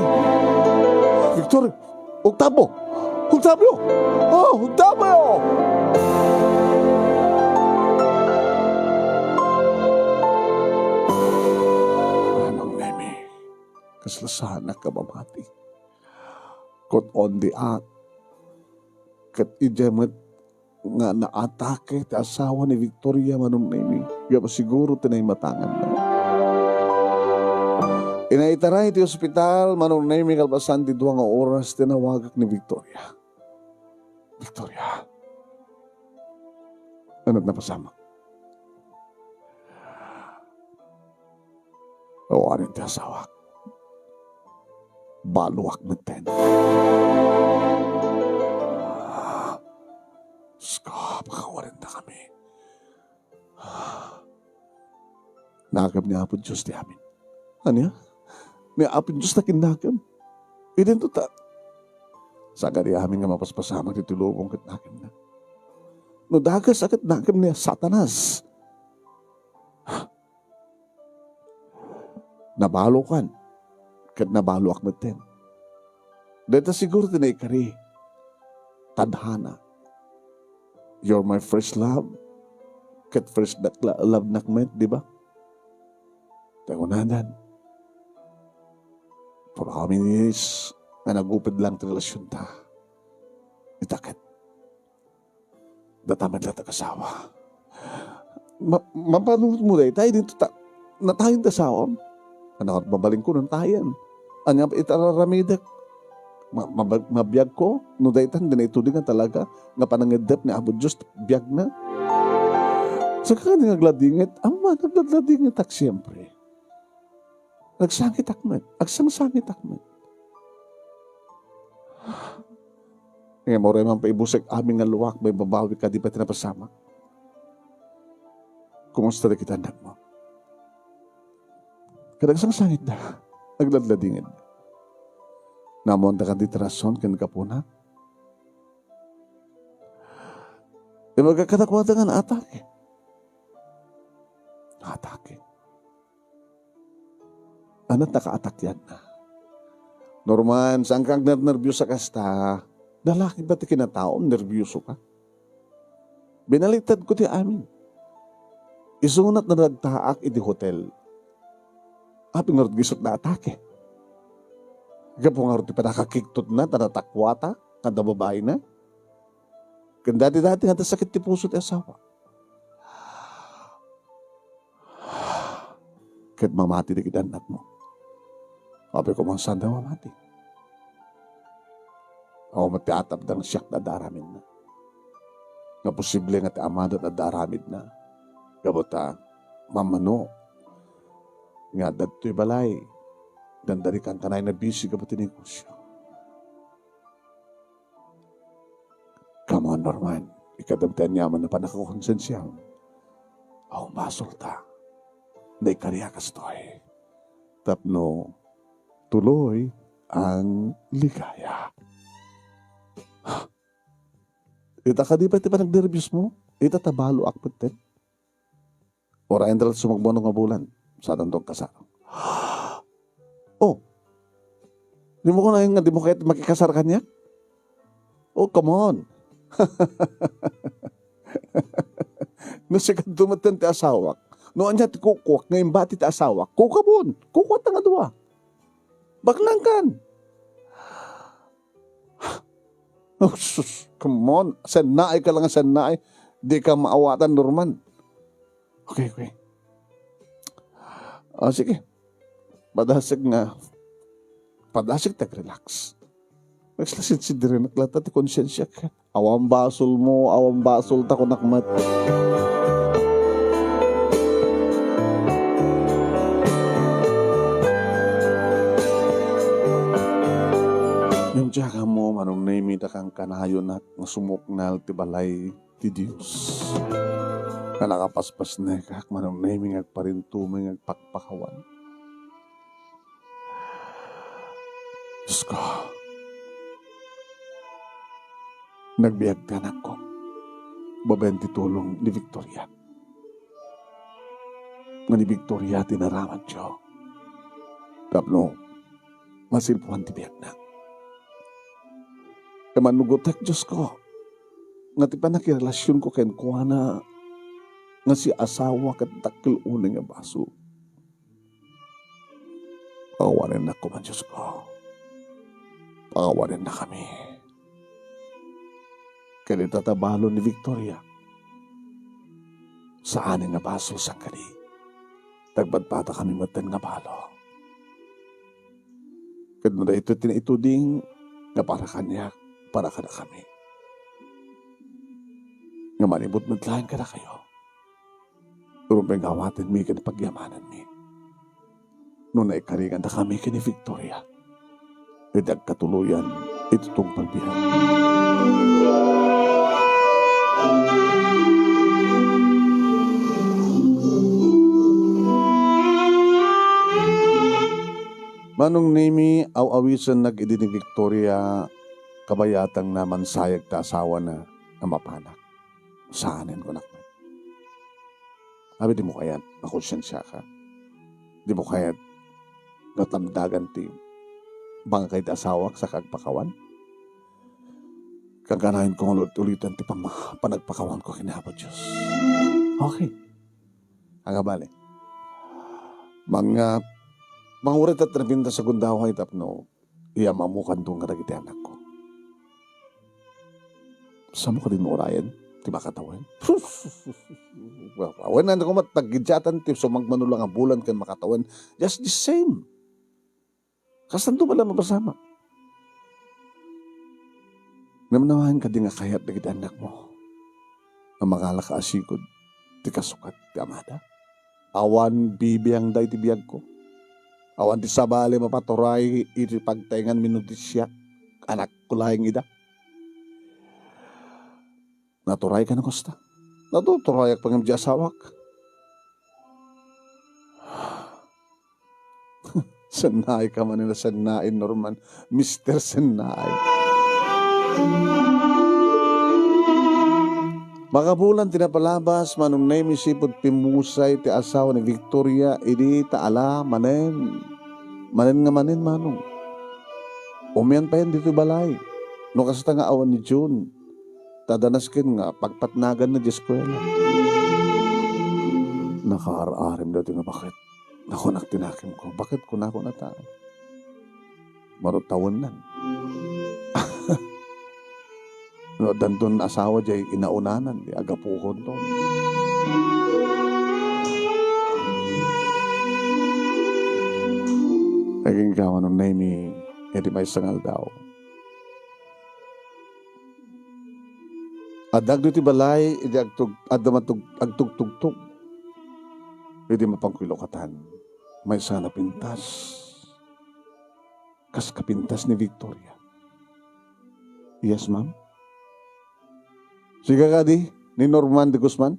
Victoria, Octavio!" Hold up yo! Oh, hold up yo! Manong Nemi, kasla saanak a mamati. Could only act. Ket idiay met nga naatake ti asawa ni Victoria, Manong Nemi. Gapu siguro ti naimatanganna. Inaitaray ti ospital, Manong Nemi, kalpasan ti dua nga oras ti nawagak ni Victoria. Victoria. Ania ti napasamak? Awanen ti asawak. Baloak metten. Diyos ko, pakawarentakami. Nakem ni Apo Dios ti amin. Ania? Ni Apo Dios ti kinnakem. Idinto ta. Saka di amin nga mapaspasamak ti lubong ket nakemna. No dagas a ket nakem ni Satanas. Nabalokan, ket nabaloak metten. Dayta siguro ti naikari, tadhana. You're my first love, ket first nak-, la-, love nak met, di ba? Ti kunadan, for how many years nga nagupid lang ti relasyonta? Ita ket, data met latta ti asawa. Ma-, mapanunotmo dayta, idinto ta, natayen ti asawam. Ania, mabalinko no natayen. Ania iti ar-aramidek? Ma-, maba-, mabiagko? No dayta, di na ituding nga talaga nga panangeddep ni Apo Dios ti biagna. Saka nga nagladinget, Ama, nagladladingetak siempre. Nagsangitak met. Agsangsangitak met. Ngem uray man paibusek amin nga luak, maibabawi kadi pay ti napasamak. Kumusta dagiti annakmo? Ket agsangsangitda. Nagladladinged. Naammoanda kadi ti rason ken gapuna? Ibaga kadakuada nga naatake. Naatake. Ania ti nakaatakeanna? Norman, saanka agnernerbiosa kasta? Lalaki ba ti kinataom, nerbioso ka? Binaliktadko ti amin. Isunat nadagtaak iti hotel. Apay ngarud nga isu ti naatake? Gapu ngarud ti pannakakigtotna, ta natakuata, kada babaina? Ken dati-dati nga sakit ti puso ti asawa. Ket mamati dagiti annakmo. Apay koma saanda mamati? Awan met ti atapda nga siak ti adda aramidna. Nga posible nga ti amada ti adda aramidna. Gapu ta, mamano nga adda ditoy balay, dandani kankanay na busy gapu ti negosyo. Come on, Norman. Ikadam ti aniaman a pannakakonsensiam. Awan basolta. Naikari a kastoy. Tapno tuloy ang ligaya. Ita kadi pay ti panagnerbiosmo? Ita ta baloak metten. Uray ania latta ti sumagmamano nga bulan, saanto agkasar. Oh, dimo kunaen nga dimo kayat makikasar kaniak? Oh, come on. No sika metten ti asawak, no ania ti kukuak nga imbati ti asawak, kukabon, kukuatta nga dua. Baknangkan. Oh, sus, come on. Sennaay ka lang, sennaay. Di ka maawatan, Norman. Okay, okay. Ah, sige. Padasig nga, padasig ti ag-relax. Nagsisidsidirenak latta ti konsiensiak. Awan basolmo, awan basolta, kunak met. Ngem diak ammo, Manong Nemi, ta kankanayonak nga sumuknal ti balay ti Dios. Nga nakapaspasnekak, Manong Nemi, nga agparintumeng, nga agpakpakawan. Diyos ko, nagbiag ti anakko babaen ti tulong ni Victoria. Nga ni Victoria ti naramanyo tapno masilpuan ti biagna. Immanugotek, Diosko, nga ti pannakirelasionko kenkuana nga siasawak ket dakkel unay nga basol. Pakawanennak koma, Diosko. Pakawanennakami. Ket ita ta balo ni Victoria, saanen nga basol sangkadi. Nagpadpadakami metten nga balo. Ket no daytoy ti naituding nga para kaniak, para kadakami, nga manibut met laeng kadakayo, rumbeng nga awatenmi ken pagyamanenmi no naikaringandakami ken ni Victoria iti agkatuloyan iti tungpal biag. Manong Nemi, aw-awisennak idi ni Victoria, kabayatangna mansayeg ta asawana nga mapanak. Saanen, kunak met. Abi, dimo kayat makonsiensiaka? Dimo kayat nga tamdagan ti bangkay ti asawak saka agpakawan? Kankanayon ko nga ulit-ulitan ti pama-, panagpakawanko ken Apo Dios. Okay. Agabali. Manga, manguritat na pinta sa gundawa tapno iyam-ammokanto nga dagiti anakko. Saanmo kadi no urayen ti makatawen? Awan na koma, taggidiatan ti sumagmamano la nga bulan ken makatawen. Just the same. Kastanto met la mapasamak. Namnamaen kadi nga kayat dagiti annakmo a mangalaka a sigud ti kasukat ti amada? Awan bibiangda iti biagko. Awan ti sabali mapaturay iti pagtaenganmi no ti siak, anakko laeng ida. Naturayka no kasta. Natuturayak pay ngem ti asawak. Sennaayka manen a sennaay, Norman. Mister Sennaay. Makabulan ti napalabas, Manong Nemi, sipud pimmusay ti asawa ni Victoria idi ta ala manen. Manen nga manen, Manong. Umian payen ditoy balay. No kasta nga awan ni June, ta adda nasken nga pagpatnaganna diay eskuela. Nakaar-arim daytoy nga baket. Nakunak ti nakemko. Baket, kunako nata. Marutawennan. No addanton asawa diay inaunana, di agapukonton. Aginggawa no Nemi, iti maysa nga aldaw. Adda agdo iti balay, iti agtug-, adda matug-, agtugtugtog. Iti mapangkuilokatan, maysa nga napintas. Kas kapintas ni Victoria. Yes, ma'am. Sika kadi ni Norman de Guzman?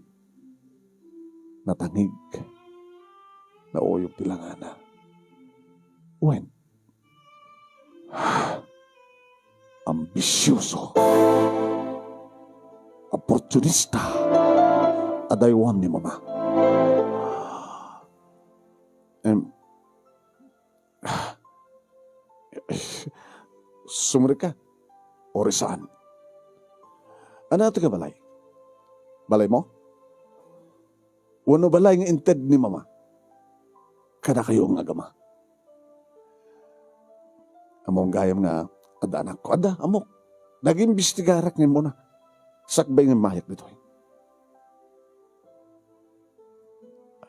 Natangig. Nauyog ti langana. Wen. Ambisyoso. Oportunista. Adaywan ni mama. Em, Sumrekka? Uri saan? Ania ti nga balay? Balaymo? Wenno balay nga inted ni mama? Kadakayo nga agama. Ammom gayam nga adda anakko. Adda, ammok. Nagimbestigarak nga immuna. Sakbay nga immayak ditoy.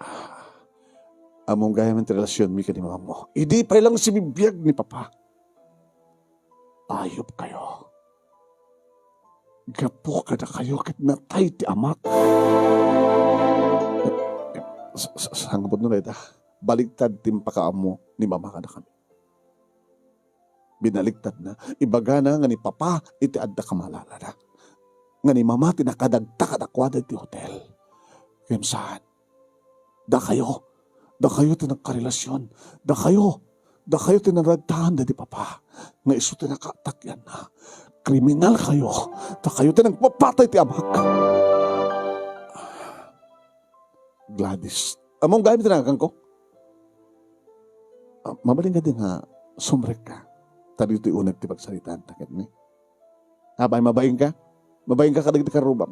Ah, ammom gayam ti relasionmi ken ni mamammo. Idi pay lang sibibiag ni Papa, ayupkayo. Gapu kadakayo ket natay ti amak. Sa-, sa-, sangpet no dayta, baliktad ti impakaammo ni Mama kadakami. Binaliktadna, ibagana nga ni Papa iti adda kamalalada, nga ni Mama ti nakadagta kadakuada iti hotel. Ngem saan. Dakayo, dakayo ti nagkarelasion, dakayo, dakayo ti nadagtaan daydi Papa, nga isu ti nakaatakianna. Kriminalkayo, dakayo ti nagpapatay ti amak. Gladys, ammom gayam ti naganko? Ah, mabalin kadi nga sumrekka. Ta ditoy uneg ti pagsaritaanta kenni. Apay, mabainka? Mabainka kadagiti karrubam?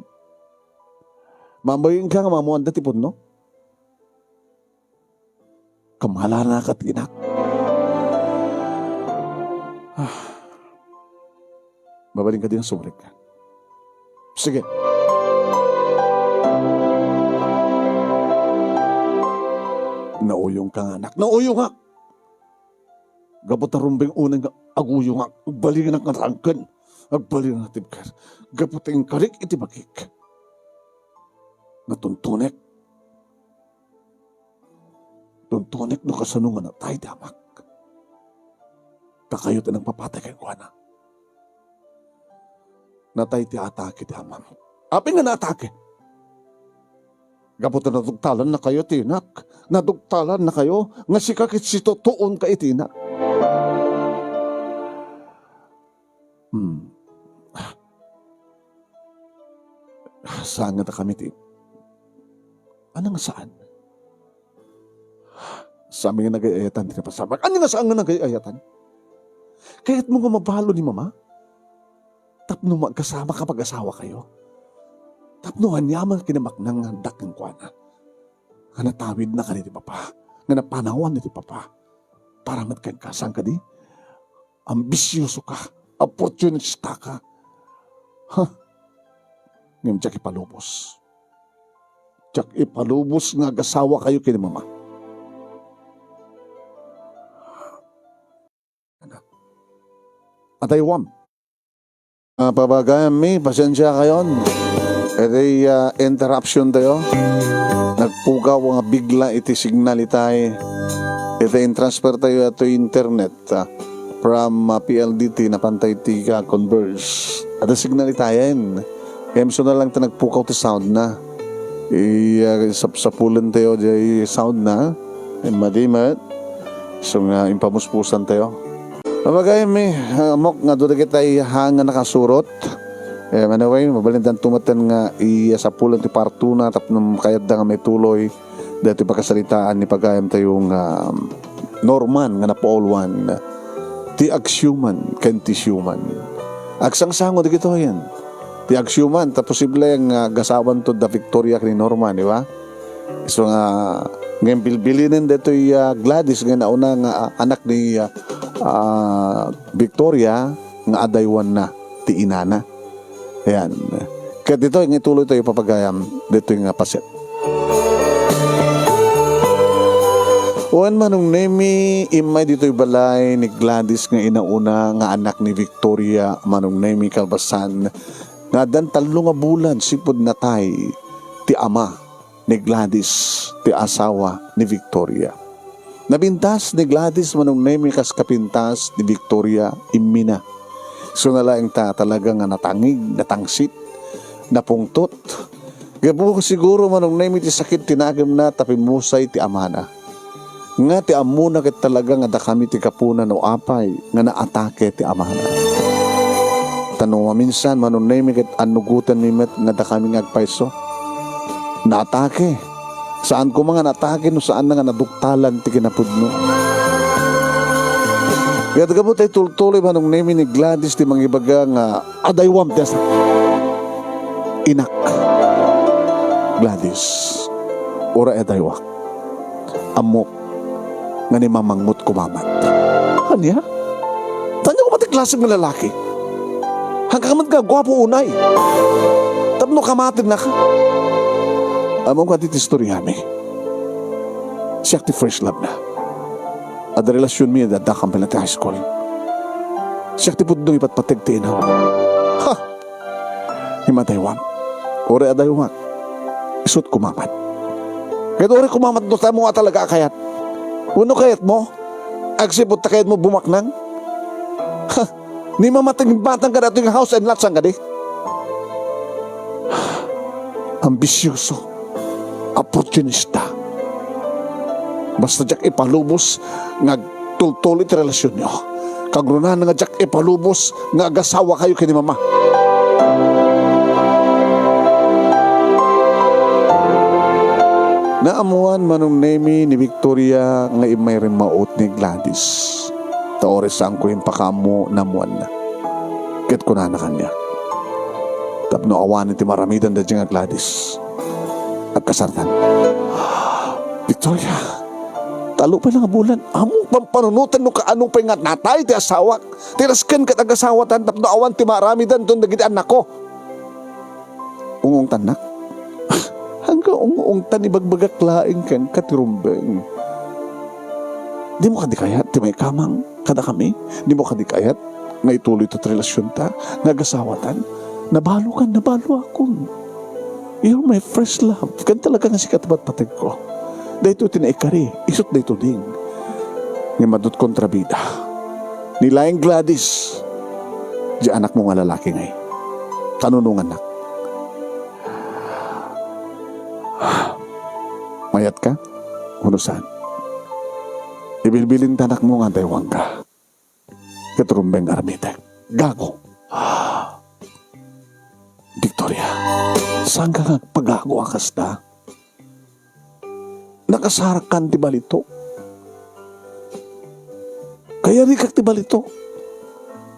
Mabainka nga maammoanda ti pudno? Kamalanak ti inak. Ah. Mabalin kadi nga sumrekka. Sige. Nauyongka nga anak. Nauyongak. Gapu ta rumbeng unay nga aguyongak. Agbalinganak nga naangken. Agbalinganak nga natibker. Gapu ta inkarik iti bagik. Natuntunek. Tuntunek no kasano nga natay ti amak. Ta kayo ti nagpapatay kenkuana. Natay ti atake ti amam. Apay nga naatake? Gapu ta nadugtalannakayo ti inak. Nadugtalannakayo nga sika ket situtuonka iti inak. Hmm. Saan nga dakami ti, ania nga saan? Saan nga nagay-ayatan ti napasamak? Ania nga saan nga nagay-ayatan? Kayatmo nga mabalo ni Mama? Tapno magkasama ka, mag-asawa kayo. Tapno aniaman kinamaknang nga dakeng kuana. Nga natawidna kadi ti Papa. Nga napanawan ti Papa. Para met kenka, saan kadi? Ambisioso ka, oportunista ka. Ha? Ngem diak ipalubos. Diak ipalubos nga agasawa kayo ken ni Mama. Adaywam. Ah, pabagayam mi, pasensia kayon. Iti, ah, interruption tayo. Nagpukaw nga bigla iti signal itay. Iti in-transfer tayo ito internet, ah, from, ah, P L D T, napantay ti, ah, Converge. Iti signal itayen. Kaya miso na lang ta nagpukaw ti sound na. I, ah, sap-, sapulen tayo di sound na. Ay, madimat. So nga, impamuspusan tayo. Mabagay mi, ah, ammok nga adu dagitay ha nga nakasurot. Eh, anyway, mabalindan tumatan nga i-, sapulan ti partuna tapno kayatda nga maituloy dati pakasaritaan ni pagayam tayo nga, um, Norman nga napauluan ti agsiuman ken ti siuman. Agsangsango dagitoyen. Ti agsiuman, ta posible nga gasawan to da Victoria ken ni Norman, di ba? So nga, ngem bilbilinen detoy, ah, Gladys nga nauna nga, ah, anak ni, ah, ah, Victoria nga adaywanna ti inana. Ayan. Ket ditoy nga ituloy tayo papagayam ditoy nga paset. Wen, Manong Nemi, immay ditoy balay ni Gladys nga inauna nga anak ni Victoria, Manong Nemi, kalpasan nga addan tallo nga bulan sipud natay ti ama ni Gladys, ti asawa ni Victoria. Nabintas ni Gladys, Manong Nemi, kas kapintas ni Victoria, immina. Isuna laeng ta talaga nga natangig, natangsit, napungtot. Gapu siguro, Manong Nemi, ti sakit ti nagemna ta pimmusay ti amana. Nga ti ammona ket talaga nga dakami ti gapuna no apay nga naatake ti amana. Ta no maminsan, Manong Nemi, ket annugotenmi met nga dakami nga agpayso. Naatake. Saan koma nga naatake no saan na nga naduktalan ti kinapudno. Ket gapu tay tultuloy, Manong Nemi, ni Gladys ti mangibaga nga adaywam ti asa-, inak. Gladys, uray adaywak. Ammok nga ni mamangmot kumamat. Ania? Ania koma ti klasem nga lalaki? Hangka ka met nga guapo unay. Tapno kamatennak. Ammom kadi ti istoriami. Siak ti first love na. Adda relasionmi, adda kampana ti high school. Siak ti pudno ipatpateg ti inam. Ha! Ima adaywam. Uray adaywak. Isut kumamat. Ket uray kumamat no ta ammom a talaga a kayat. Wenno kayatmo? Agsipud ta kayatmo bumaknang? Ha! Ni mamateng batang kadatoy nga house and lot saan kadi? Ambisioso. Oportunista. Basta diak ipalubos nga agtultuloy ti relasionyo. Kagrunaan nga diak ipalubos nga agasawa kayo ken ni Mama. Naammuan, Manong Nemi, ni Victoria nga immay rimmaut ni Gladys. Ta uray saanko impakaammo, naammuanna. Ket kunana kaniak, Tapno awanen ti maaramidanda daydiay nga Gladys. Agkasartan. Victoria, tallo pay la nga bulan. Ammok pampanunotan no kaano pay nga natay ti asawak. Ti nasken ket agasawatan tapno awan ti maaramidanton dagiti annakko. Ungongtannak? Anggaw ungongtan, ibagbagak laeng kenka ti rumbeng. Dimo kadi kayat ti maikamang kadakami? Dimo kadi kayat nga ituloyta ti relasionta nga agasawatan? Nabalokan, nabaloakon. You're my first love. Ken talaga nga sika ti patpategko. Daytoy ti naikari, isut' daytoy ding. Ngem adut kontrabida. Ni laeng Gladys, di anakmo nga lalaki ngay. Kanunongannak. Mayatka? Wenno saan? Ibilbilin ta anakmo nga antay awanka. Ket rumbeng nga aramidek. Gago. Victoria, saanka nga agpagago a kasta? Nakasarakkan ti balitok. Kayarikak ti balitok.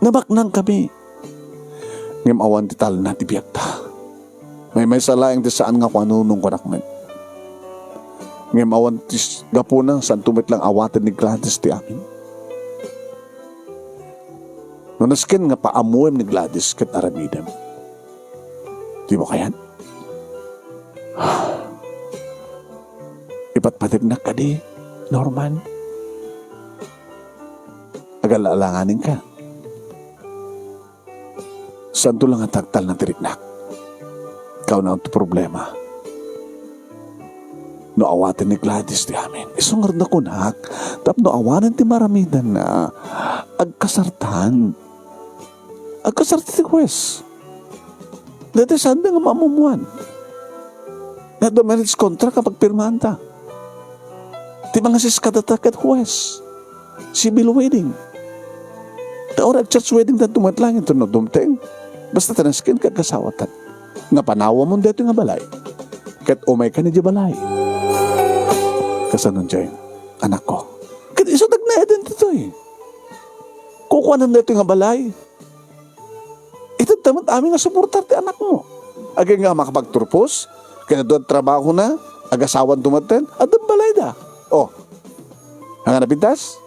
Nabaknangkami. Ngem awan ti talna ti biagta. Maymaysa laeng ti saan nga kuanunong kunak met. Ngem awan ti s-, gapuna, saanto met lang awaten ni Gladys ti amin. No nasken nga paammoem ni Gladys ket aramidem. Dimo kayat? Ipatpategnak kadi, Norman? Agala-alanganinka. Saanto la nga tagtalna ti riknak. Kauna ti problema. No awaten ni Gladys ti amin, isu ngarud a kunak, tapno awanen ti maaramidanna, agkasartan. Agkasarta ti huwes. Daytoy saanda nga maammuan. Nga adda marriage contract a pagpirmaanta. Ti mangasis kadata ket huwes. Civil wedding. Ta uray church wedding danto met laeng inton no dumteng. Basta ti nasken ket agasawatan. Nga panawamon daytoy nga balay. Ket umaykan idiay balay. Kasano diay, anakko? Ket isu ti agnaeden ditoy. Kukuanan daytoy nga balay. Itedta met amin nga suportar ti anakmo. Agingga makapagturpos, ket adda trabahona, agasawanto metten, adda balayda. O, ania, napintas?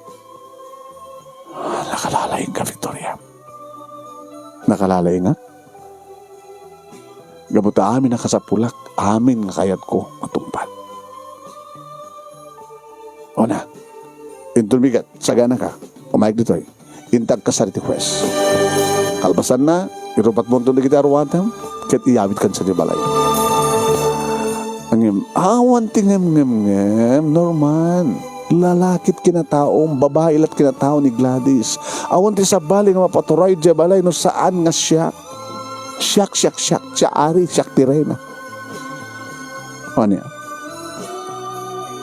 Nakalalaingka, Victoria. Nakalalaingak? Gapu ta amin a kasapulak, amin nga kayatko matungpal. O na, inton bigat, saganaka, umayek ditoy. Inta agkasar iti huwes. Kalpasanna, irupatmonto dagiti aruatem, ket iyawidkan sadiay balay. Ngem, awan ti ngem, ngem, ngem, Norman. Lalaki ti kinataom, babai la ti kinatao ni Gladys. Awan ti sabali nga mapaturay diay balay no saan nga siak. Siak, siak, siak, siak ari, siak ti reyna. Ania?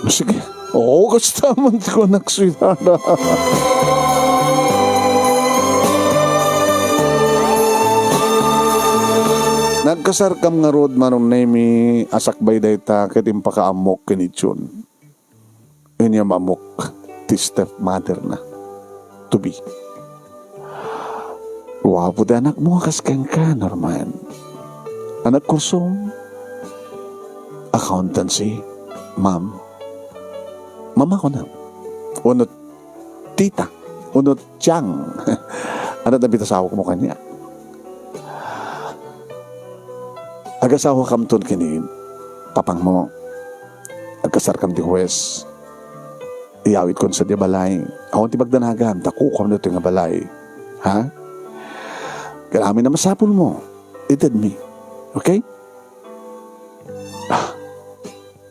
Sige. Oo, kasta man ti kunak, sweetheart. Nagkasarkam ngarud, Manong Nemy, a sakbay dayta ket impakaammok ken ni Jun. Inyam-amok ti stepmother na to be. Guapo ti anakmo a kas kenka, Norman. Anak kurso, accountancy, ma'am. Mama ko na. Uno tita. Uno tiang. Ano na bitasawag mo kanya? Agasawa kamton kini papang mo. Agkasar kam ti huwes. Iyawid kon sa di balay. Awan ti pagdanagam, ta kukuam ditoy nga balay. Ha? Kailangan mi na masapul mo. Ited mi. Okay? Ah.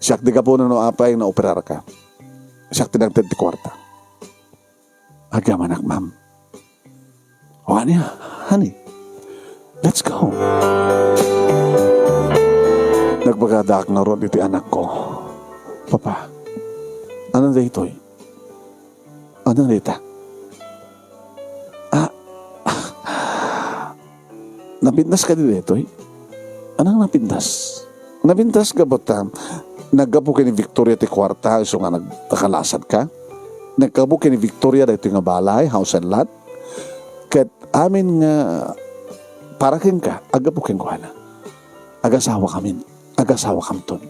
Siak ti gapu no apay nga operar ka. Siak ti nagted ti kwarta. Agyamanak, ma'am. O, ania, honey? Let's go. Nagbagadaak ngarud iti anakko. Papa, ano daytoy? Ano dayta? Ah, napintas kadi daytoy? Anang napintas? Napintas gapu ta naggapu ken ni Victoria ti kuarta, isu nga nagkakalasat ka. Naggapu ken ni Victoria daytoy nga balay, house and lot. Ket amin nga para kenka, aggapu kenkuana. Agasawakamin, agasawakamton.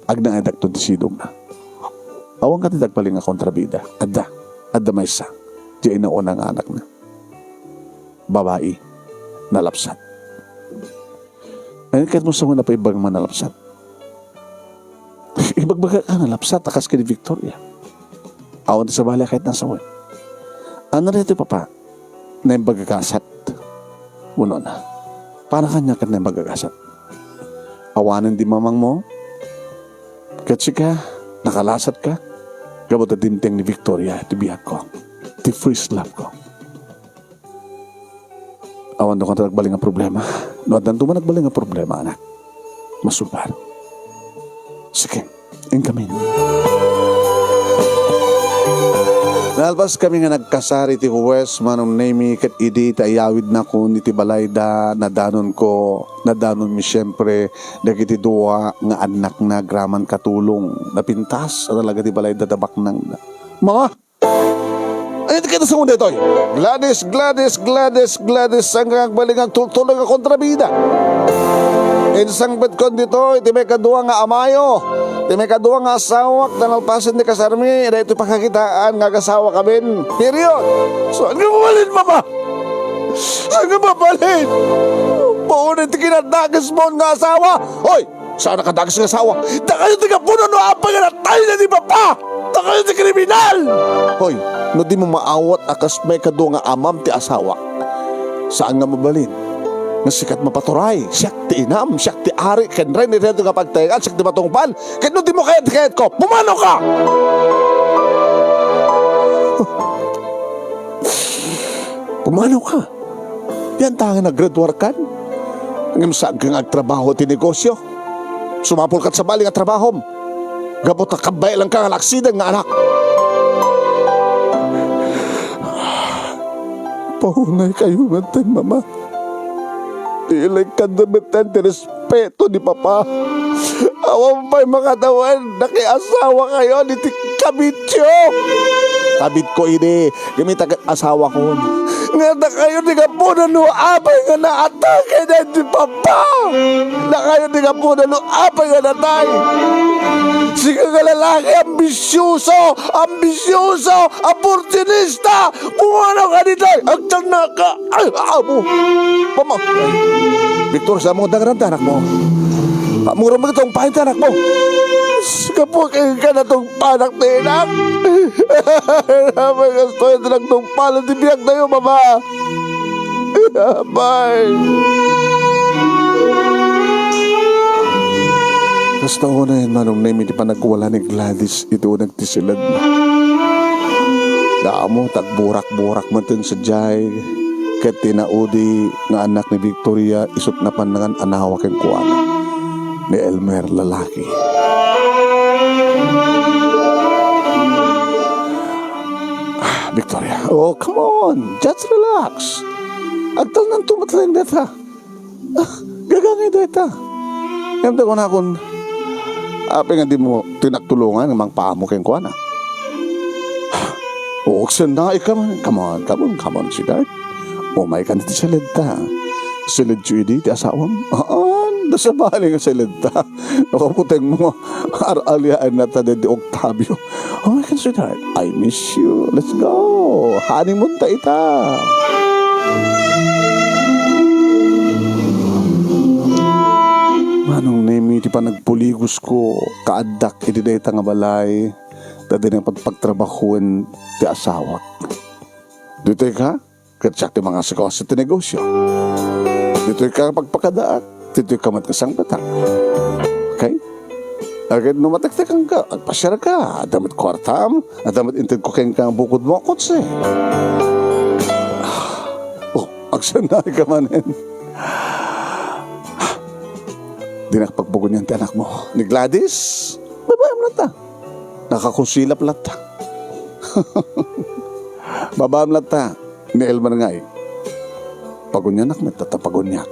Agnaedakton ti sidongna. Awan kadi ti agbalin nga kontrabida. Adda, adda maysa. Diay nauna nga anakna. Babai, nalapsat. Ay, ket mo sa nga napaibbag nga nalapsat. Ibagbaga ka, nalapsat a kas ken ni Victoria. Awan ti sabali a ket nasawen. Ania daytoy, Papa? Naimbag a gasat. Unona. Para kaniak ket naimbag a gasat. Awanen di mamangmo. Ket sika, nakalasatka. Gapu ta dimteng ni Victoria ti biagko. Ti first love ko. Awan no kanta nagbalin nga problema. No addanto man nagbalin nga problema, anak. Masubar. Sige, inkamin. Nalpas kami nga nagkasar iti huwes, Manong Nemi, ket idi ti ayawidnakon iti balayda, nadanonko, nadanonmi siempre dagiti dua nga annakna agraman katulong. Napintas a talaga ti balayda da baknangna. Mama! Ay, iti kita sa daytoy. Gladys, Gladys, Gladys, Gladys, saan ka agbalin nga agtultuloy nga kontrabida? Insangpetkon ditoy, iti may kadua nga amayo, iti may kadua nga asawak, ta nalpasen ti kasarmi, daytoy pakakitaan nga agasawakamin. Period. Saan ka mabalin, Papa? Saan ka mabalin? Puon iti kinadakes mo nga asawa. Hoy! Saan a kadakes nga asawa? Dakayo ti gapunan no apay nga natay ni Papa! Dakayo ti kriminal! Hoy, no dimo maawat a kas may kadua nga amam ti asawak, saan nga mabalin nga siak ti mapaturay, siak ti inam, siak ti ari, ken rey iti daytoy nga pagtaengan, siak ti matungpal, ket no dimo kayat ti kayatko, pumanaw ka! Pumanaw ka! Dian ta nga naggraduarkan? Ngem saan nga agtrabaho ti negosio? Sumapulka iti sabali nga trabahom. Gapu ta kabaelanka nga naaksiden nga anak. Paunaykayo metten, Mama. Ilaykanda metten ti respeto ni Papa. Awan pay makatawen, nakiasawakayon iti kabityo. Kabitko idi, ngem ita ket asawakon. Nga dakayo ti gapunan no apay nga naatake daydi Papa. Dakayo ti gapunan no apay nga natay. Sika nga lalaki, ambisyoso, ambisyoso, oportunista, Pumanaw ka ditoy! Agtannaka! Ay, amo! Mama! Victor, sa mo dagaran ti anak mo? Amo ron magtungpaen ti anak mo? Gapu ken ka natungpanak ti inak. Apay, kastoy ti nagtungpalan ti biagtayo, Mama. Apay. Kasta unay, Manong Nemi, ti panagwala ni Gladys iti uneg ti siledna. Damo, tagburak-burak metten sadiay, ket ti naudi nga annak ni Victoria, isut' napan ngan anawa kenkuana ni Elmer, lalaki. Ah, Victoria, oh, come on, just relax. Agtalnanto met laeng dayta. Ah, gagangay dayta. Ngem ta kunakon, apay nga dimo ti natulongan nga mangpaammo kenkuana? Uksen na ikaw. Come on, come on, come on, sweetheart. Umaykan iti siledta. Siledyo idi ti asawam? Haan, da sabali nga siledta. Napaputeng mo, ar-aliaen na ta daydi Octavio. Oh my God, sweetheart, I miss you. Let's go. Honeymoon ta ita. Manong Nemi, ti panagpuligosko, kaaddak iti dayta nga balay, ta di nga pagpagtrabahoen ti asawak. Ditoy ka? Ket siak ti mangasikaso ti negosio. Ditoy ka pagpakadaak, ditoy ka met nga sangpetak. Okay? Aged no matektekan ka, agpasiar ka, adda met kuartam, adda met inted ko kenka bukod mo a kotse. Oh, agsanay ka manen. Dinak pagpagunian ti anak mo. Ni Gladys, babaem latta. Nakakusilap latta. Babaem latta. Ni Elmer ngay, pagunianak met, ta paguniak.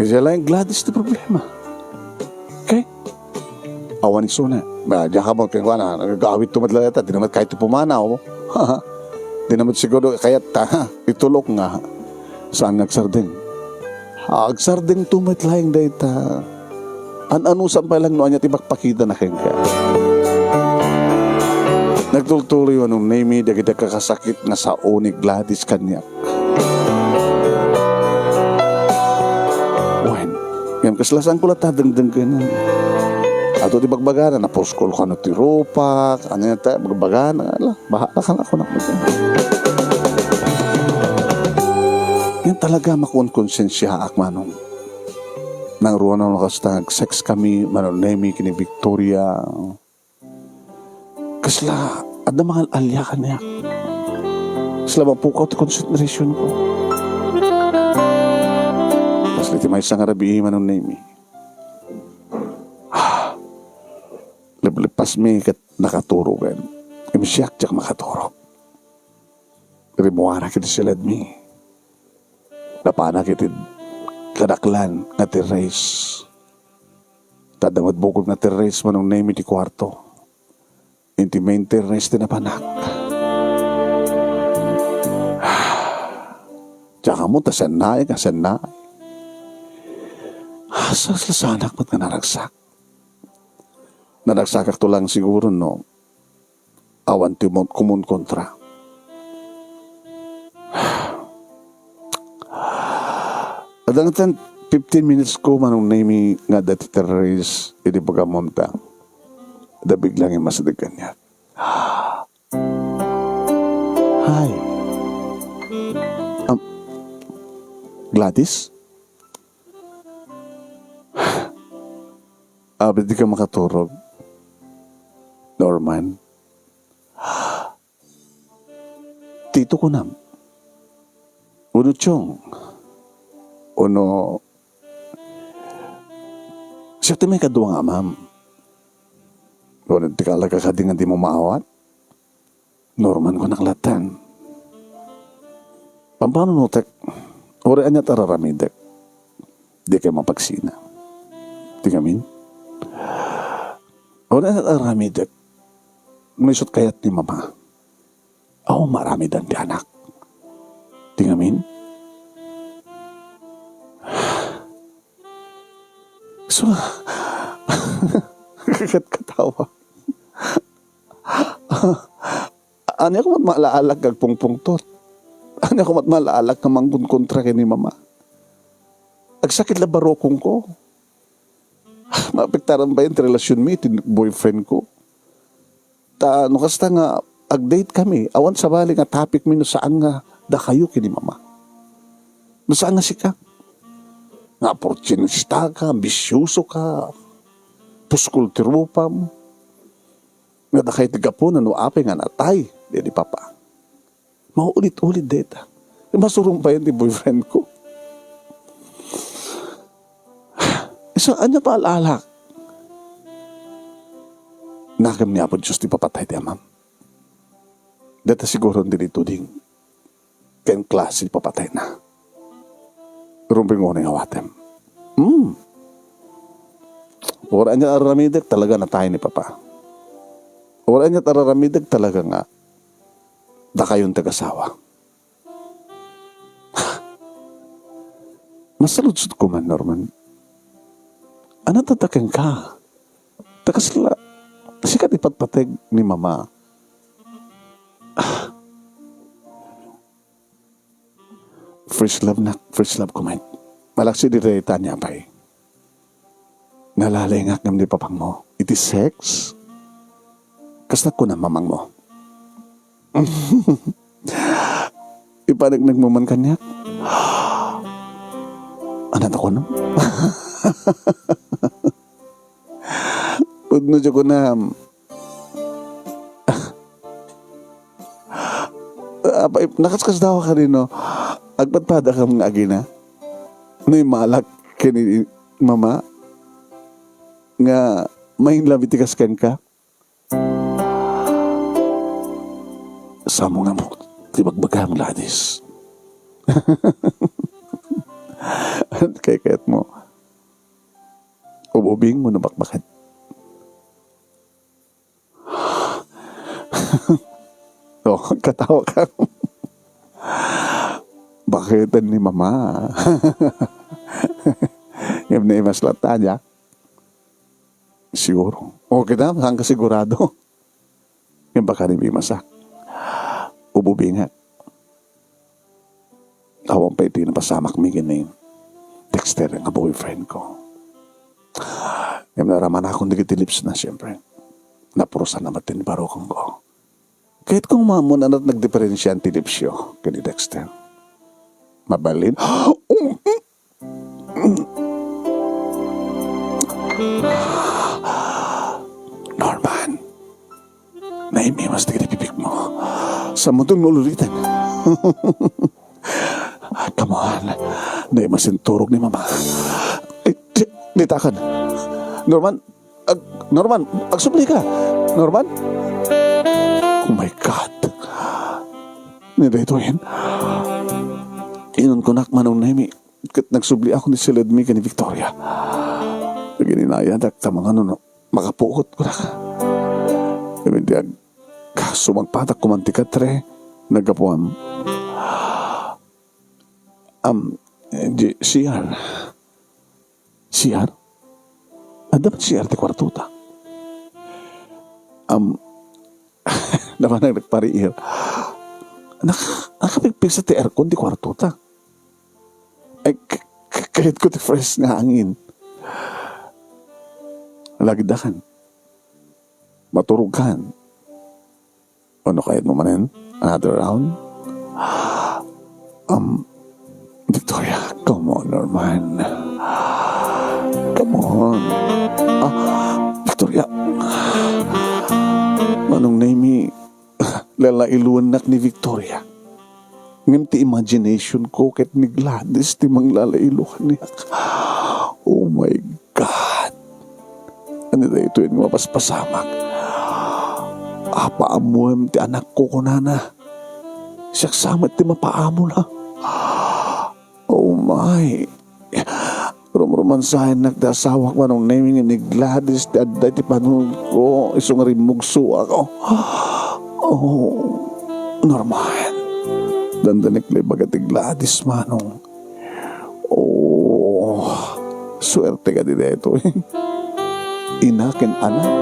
Idiay laeng Gladys ti problema. Okay? Awan isuna. Ba, diak ammo kenkuana, nag-awidto met laeng ta, di na met kayat ti pumanaw. Di na met siguro kayat ta, ha? Itulok nga. Saan nga agsardeng? Agsardengto met laeng dayta. An-anusan pay lang no ania ti pakpakitana kenka. Nagtultuloy, Manong Nemy, dagiti kakasakit nga sao ni Gladys kaniak. Wen, ngem kasla saanko latta dengdenggen. Adu ti bagbagana, napuskol kano ti rupak, ania ta, bagbagana, ala, bahala ka na, kunak met. Ngem talaga, makukonsensiaak, Manong. Nangruana no kasta, nag-sex kami, Manong Nemy, ken ni Victoria. Kasla, adda mangal-alia kaniak. Kasla, mapukaw ti konsentrasionko. Kasla ti maysa nga rabii, Manong Nemy. Ah, leplepasmi ket nakaturogen. Ngem siak diak makaturog. Rimmuanak iti siledmi. Napanak iti kadaklan nga terrace. Ta adda met bukod nga terrace, Manong Nemy, ti kuarto. Iti main terrace ti napanak. Diak ammo ta saan naay, saan naay. Asa, saanak met nga naragsak. Naragsakakto lang siguro no awan ti mon-, kumonkontra. Adda nga ten, fifteen minutes ko, Manong Nemy, nga adda ti terrace idi pagamonta. Da biglang immasideg kaniak. Hi. Um, Gladys? Abi, dika makaturog, Norman? Tito kunam? Wenno Chong? Wenno siak ti maikadua nga amam? Wenno ti kalaka kadi nga dimo maawat? Norman, kunak lattan. Pampanunotek, uray aniat a raramidek, dikay mapagsina. Ti ngamin? Uray aniat a raramidek, no isut' kayat ni Mama, awan maaramidan ti anak. Ti ngamin? So, kakatkatawa. Ania ko met maalaalak nga agpungpungtot? Ania ko met maalaalak nga mangkonkontra ken ni Mama? Agsakit la barukongko. Maapektaran pay ti relasionmi iti boyfriendko. Ta no kasta nga ag-date kami, awan sabali nga topicmi no saan nga dakayo ken ni Mama. No saan nga sika nga oportunistaka, ambisyosoka, puskol ti rupam, nga dakay ti gapuna no apay nga natay daydi Papa. Maulit-ulit dayta. Masurumpayan ti boyfriendko. Isu, ania ti ala-alak? Nakem ni Apo Dios ti ipapatay ti amam. Dayta siguro ti tuding ken klase ti ipapatayna. Rumbeng unay nga awatem. Hmm. Uray aniat a raramidek, talaga natay ni Papa. Uray aniat a raramidek, talaga nga dakayon ti agasawa. Masaludsodko man, Norman. Ania ti adda kenka? Ta kasla, sika ti ipatpateg ni Mama. First love, nak, first love ko met. Malaksid iti dayta, ania pay? Nalalengak ngem ni Papangmo iti sex? Kasta kuna mamangmo? Ipaneknekmo man kaniak? Ania ti kunam? Pudno ti kunam. Apay, nakaskasdaaw ka rin, no? Agpadpadakam nga agina. No, immalak ken ni Mama nga ma-in love iti kas kenka. Samo nga mo ti bagbagam, Gladys. Kaykayatmo, ub-ubingmo no bakbaket. Oh, katawa ka. Baketen ni Mama. Ngem naimas latta, Jack. Siguro. O, kita, saan ka sigurado? Ngem baka ni bimasak. Ububingak. Awan pay ti napasamak mi ken ni Dexter nga boyfriend ko. Ngem naramanakon dagiti lips na, siyempre. Napurusan na met ti barukongko. Kayatko nga maammon a nagdiferensiaan ti lipsyo ken ni Dexter. Mabalin? Norman, naimimas dagiti bibigmo. Sammoton nga ululiten. Come on, naimas inturog ni Mama. Eh, di, ditakan. Norman, ag-, Norman, agsubli ka. Norman? Oh my God. Ni daytoyen. Inunkunak, Manong Nemi, ket nagsubli ako ni siledmi ken ni Victoria. Aginayadak ta mangano no makapuot, kunak. Ngem iti ag-, sumagpatak koma ti katre, naggapuan. Am, di, C R. C R? Adda met C R ti kuartota. Am, naman ang nagpariir. Nak-, nakapigpigsa ti aircon ti kuartota. Ay, k-, k-, kayatko ti fresh nga hangin. Lagdakan. Maturog kan. Ano kayat mo manen? Another round? Um, Victoria, come on, Norman. Come on. Ah, Victoria. Manong Nemi, lalailuennak ni Victoria. Ngem ti imagination ko ket ni Gladys ti manglalailuan niya. Oh my God! Ania daytoy nga mapaspasamak? Apa ammoem ti anakko, kunana. Siak sa met ti mapaamona. Oh my! Rumrumansaennak ti asawak, Manong Nemi, ni Gladys ti adda iti panunotko, isu nga rimmugsoak. Oh, oh, Norman. Dandanek la ibaga ti Gladys, Manong. Oh, suerte kadi daytoy. Ina ken anak.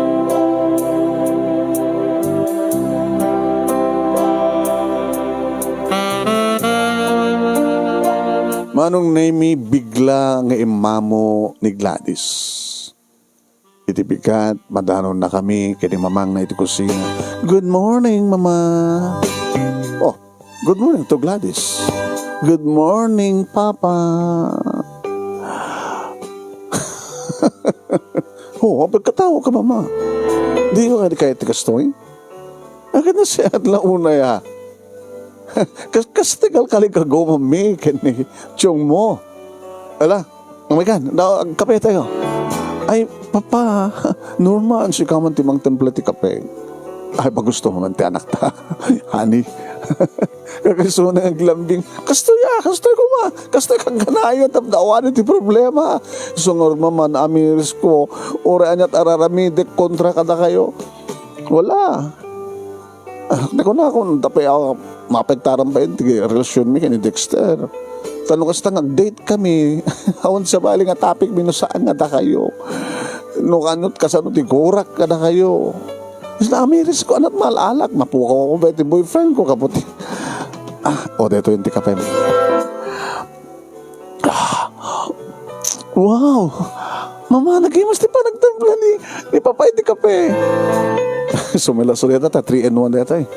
Manong Nemi, bigla nga immamo ni Gladys. Iti bigat, madanonna kami ken ni Mamangna iti kusina. "Good morning, Mama." Oh, good morning to Gladys. "Good morning, Papa." Oh, pagkatawa ka, Mama. Di ko kadi kaya ti kastoy? Akin na siya at launay, ah. Kas-, kas tegal kaligagumam mi, ken ni Chong mo. Ala, oh my God, da-, agkape tayo. Ay, Papa, Norman, sika man ti mangtimpla ti kape. Ay, pagusto man ti anak ta. Honey. Kakasuna nga aglambing. Kastoy, ah, kastoy kuma. Kastoy kang kanayo, tapno awanen ti problema. Sungar maman, amiris ko. Uray aniat araramidek kontra kadakayo. Wala. Ah, di ko na kung tapay ako, mapektaran pa yun, ti relasyon mi ken ni Dexter. Tano kasta nga date kami, awan sa bali nga topic mi no saan nga dakayo. No kanot kasano ti gurak kadakayo. Is na amiris ko, anat maal-alak, mapukaw ko ba ti boyfriend ko, kaputi. Ah, o, dito yung ti kape. Ah. Wow! Mama, nagimas ti panagtimpla ni, ni Papa iti kape. Sumila-sulita ta, three in one deta eh.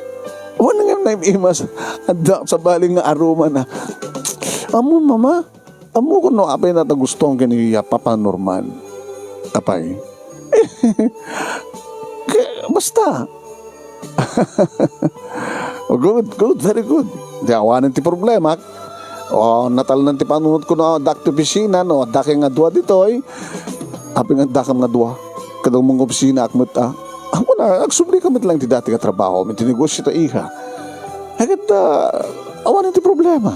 Wala nga naimas. Adda sa baling nga aroma na. Amo, Mama, amo ko no apay na tagustuhan kini ya Papa Norman. Apay. Ke-, basta, Oh, good, good, very good. Di awanen ti problema. O, natalnan ti panunot ko no, addak ti opisina, no, addak nga dua ditoy. Apay nga addakam nga dua. Kadang mong opisina, ak met, ah. Ako na, agsubli ka met lang ti dati nga trabaho, may tinegosyo ta iha. Ay, ket, ah, awanen ti problema.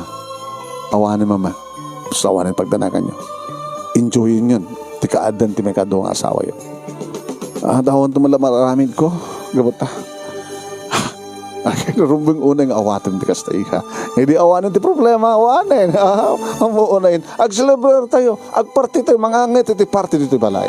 Awanen, Mama. Basta awanen pagdanaganyo. Enjoyen yon ti kaaddan ti maikadua nga asawayo. Ah, dawanto man la mararamid ko. Gabut ta. Ay, rumbeng unay nga awaten ti kasta, iha. Idi awanen ti problema, awanen. Ah, ammo unay. Agselebrar tayo. Agparti tayo. Mangangay tayo ti parti ditoy balay.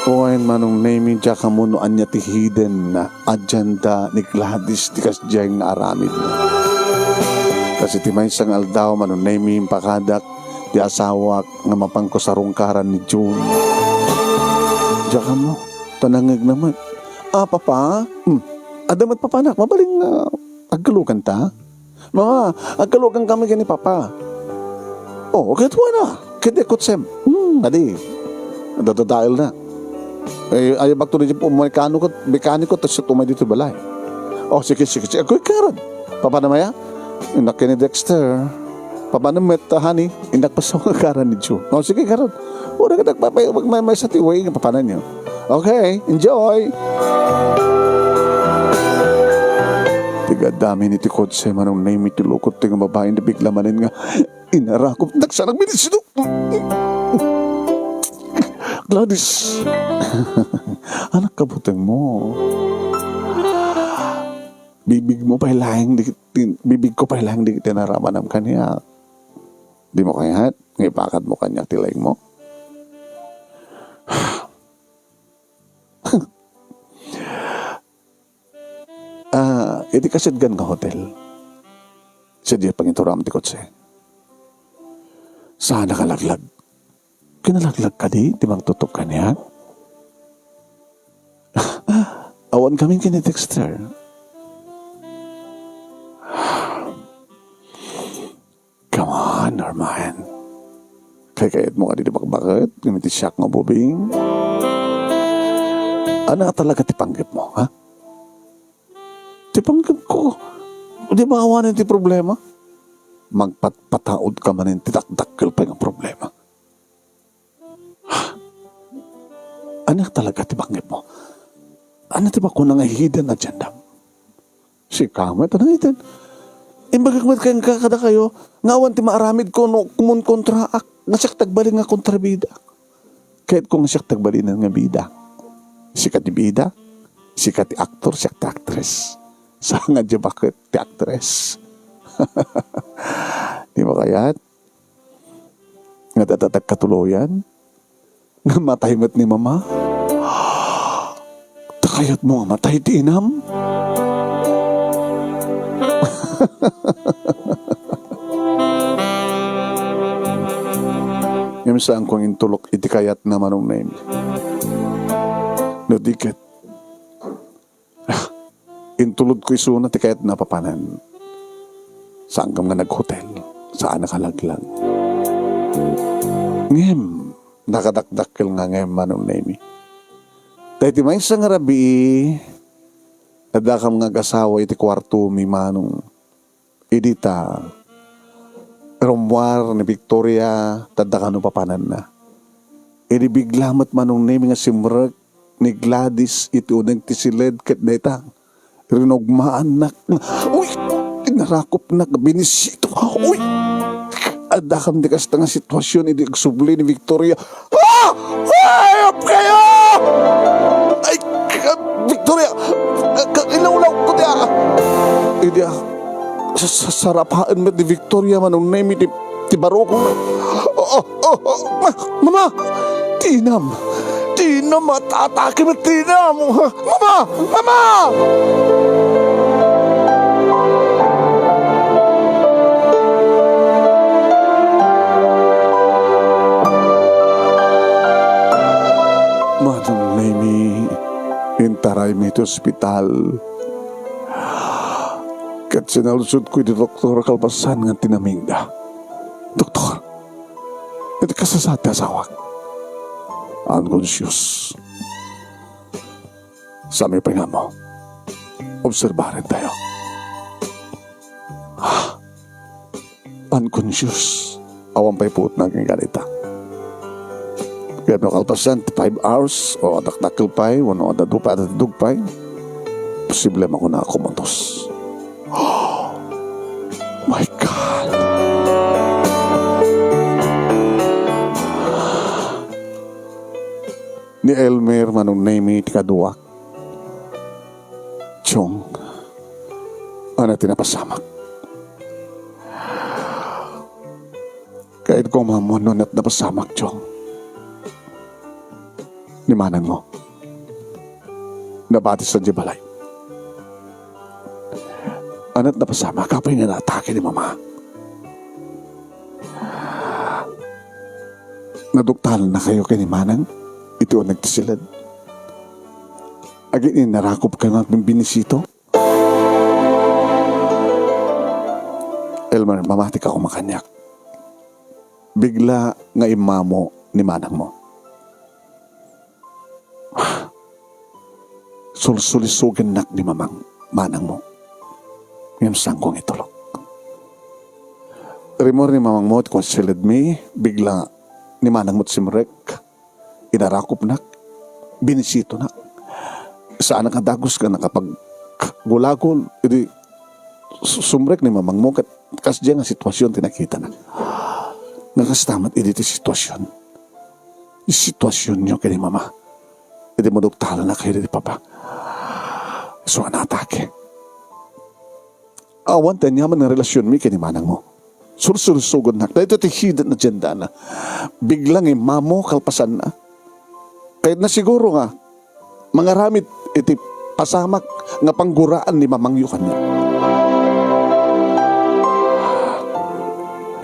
Wen, Manong Nemi, diak ammo no ania ti hidden agenda ni Gladys ti kasdiay nga aramidna. Kas iti maysa nga aldaw, Manong Nemi, impakadak ti asawak nga mapanko sarungkaran ni June. Diak ammo, ta nangngegna met. Ah, Papa? Hmm. Adda met papanak, mabalin nga agkalokanta? Mama, agkalokan kami ken ni Papa. Oh, ket wana, ket di kotsem. Hmm, adi. Dadadaelna. Eh, ayabakto di umay kano ket mekaniko, ta siak umay ditoy balay. Oh, sige, sige, sige. Agkuy karod. Papanem aya? Innak ken ni Dexter. Papanem met, honey? Innak pasawag karan ni Joe. Oh, sige, karod. Ura ka nagpapay-, magmay-, maysa ti way nga papananyo. Okay, enjoy! Ti gaddamin iti kotse, Manong Nemi, ti lukot ti nga babae, nabigla manen nga inarakop. Nagsanag minit sino? Gladys! Anak, kabuteng mo. Bibig mo pay laeng di, di, bibig ko pay laeng di ti naramanam kaniak. Di mo kayat nga ipakat mo kaniak ti laing mo? Ah, iti kasidgan nga hotel, sadiay pangituram ti kotse. Saan a kalaglag? Kinalaglag kadi ti mangtutop kaniak? Awan kami ken ni Dexter. Come on, Norman. Kaykayatmo kadi ti bakbaket ngem iti siak nga ubing? Ania talaga ti panggepmo, ha? Ti panggepko, di ba awanen ti problema? Magpatpataod ka manen ti dakdakkel pay nga problema. Ania talaga ti panggepmo? Ania ti makuna nga hidden agenda? Sika met, ano iten? Imbagak met kenka kadakayo nga awan ti maaramidko no kumonkontraak, nga siak ti agbalin nga kontrabida. Kayatko nga siak ti agbalinen nga bida. Sika ti bida, sika ti aktor, siak ti aktres. Saan nga diay baket ti aktres? Di ba kayat? Nga dadadag katuloyan? Nga matay met ni Mama? Ta kayatmo nga matay ti inam? Ngem saanko nga intulok iti kayatna, Manong Nemi. No di ket, intulodko isuna ti kayatna a papanen. Saankam nga naghotel, saan a kalaglag. Ngem, nakadakdakkel nga ngem, Manong Nemi. Ta iti maysa nga rabii, addakam nga agasawa iti kuartomi, Manong. Idi ta rummuar ni Victoria, ta adda kano papananna. Idi bigla met, Manong Nemi, nga simrek ni Gladys iti uneg ti siled ket dayta, rinugmaannak. Uy! Inarakopnak, binisito. Uy! Addakam ti kasta nga situasion idi agsubli ni Victoria. Ah! Ay, ayop kayo! Ay, ka-, Victoria! Ka-, ka-, ilawlaw ko ti, ah! Idi, ah, sa-, sa-, sarapaen met ni Victoria, Manong Nemi, ti, ti barukong. Oh, oh, oh, oh, ma-, Mama! Tinam! Tinam! At-, atake met tinam! Mama! Mama! Manong Nemi, intaraymi iti ospital. Ket sinaludsodko iti doktor kalpasan nga tinamingda. Doktor, iti kasasaad ti asawak? Unconscious. Sami pay nga ammo. Obserbarentayo. Ah, unconscious. Awan pay puot na agingganita. Kaya no kalpasan ti five hours, o adakdakkel pay, wenno adda dua pay, adda dua pay, posible makuna a kumatos. My God! ni Elmer Manong Nemi ti kaduak. Chong, ania ti napasamak? Kayatko a maammuan no ania ti napasamak, Chong. Ni manangmo. Nabati sadiay balay. Ania ti napasamak? Apay nga naatake ni Mama? Naduktalannakayo ken ni Manang iti uneg ti siled? Agin-inarakupkayo nga agbinisita? Elmer, mamatika koma kaniak. Bigla nga immamo ni manangmo. Sulsulisogennak ni mamang, manangmo. Ngem saanko nga itulok. Rimmuar ni mamangmo ti kua ti siledmi, bigla ni manangmo ti simrek. Inarakupnak, binisitonak. Saanak a dagus nga nakapaggulagol, idi su-, sumrek ni mamangmo ket kasdiay nga sitwasion ti nakitana. Nga kasta met idi ti sitwasion. Sitwasionyo ken ni Mama. Idi maduktalannakayo ditoy, Papa. Isu a naatake. Awan ti aniaman nga relasionmi ken ni manangmo. Sulsulisogennak. Daytoy ti hidden agendana. Bigla nga immamo kalpasanna. Kayatna siguro nga mangaramid iti pasamak nga pangguraan ni mamangyo kaniak.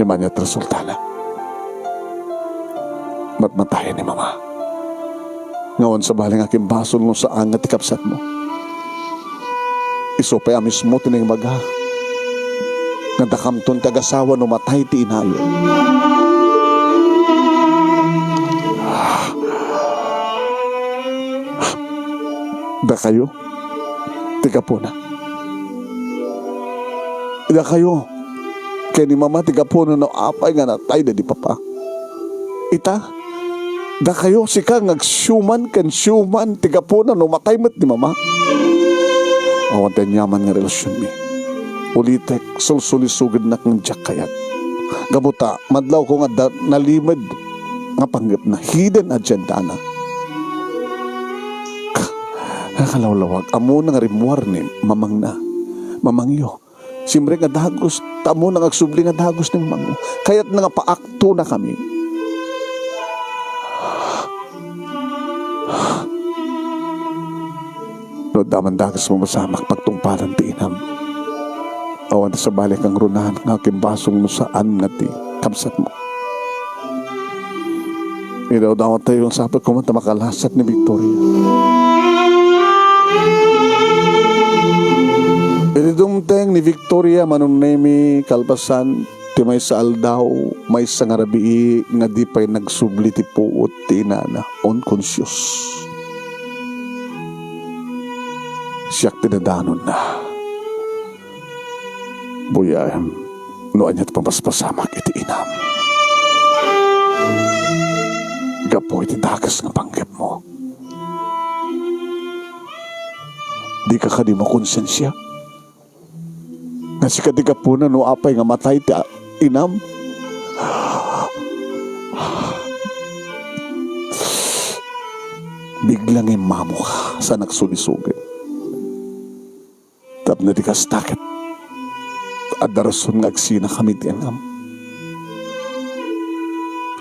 Ngem ania ti resultana? Matmatayen ni Mama. Nga awan sabali nga akin basol no saan nga ti kabsatmo. Isu pay a mismo ti nangbaga nga dakamton ti agasawa no matay ti inayo. Dakayo ti gapuna. Dakayo ken ni Mama ti gapuna no apay nga natay daydi Papa. Ita, dakayo, sika nga agsiuman ken siuman ti gapuna no matay met ni Mama. Awan ti aniaman nga relasionmi. Ulitek, sulsulisogennak ngem diak kayat. Gapu ta, madlawko nga adda nalimed nga panggepna, hidden agendana. Ka-, kakalawlawag, ammona nga rimmuar ni mamangna. Mamangyo, simrek nga dagus, ta ammona nga agsubli nga dagus ni mamangmo. Kayatna nga paaktonakami. No adda man dagus a mapasamak, pagtungpalan ti inam. Awan ti sabali a kangrunaan nga akin basol no saan nga ti kabsatmo. Idawdawatayo, sapay koma ta makalasat ni Victoria. Idi dumteng ni Victoria, Manong Nemi, kalpasan ti maysa a aldaw, maysa nga rabii nga di pay nagsubli ti puot ti inana, unconscious. Siak ti dadanonna. Buyaem no ania ti pamaspasamak iti inam. Gapu iti dakes nga panggepmo. Dika kadi makonsensia? Nga sika ti gapuna no apay nga matay ti a-, inam? Bigla nga immamoka, saan a nagsulisogen. Tapno di kasta ket, adda rason nga agsinakami ti inam.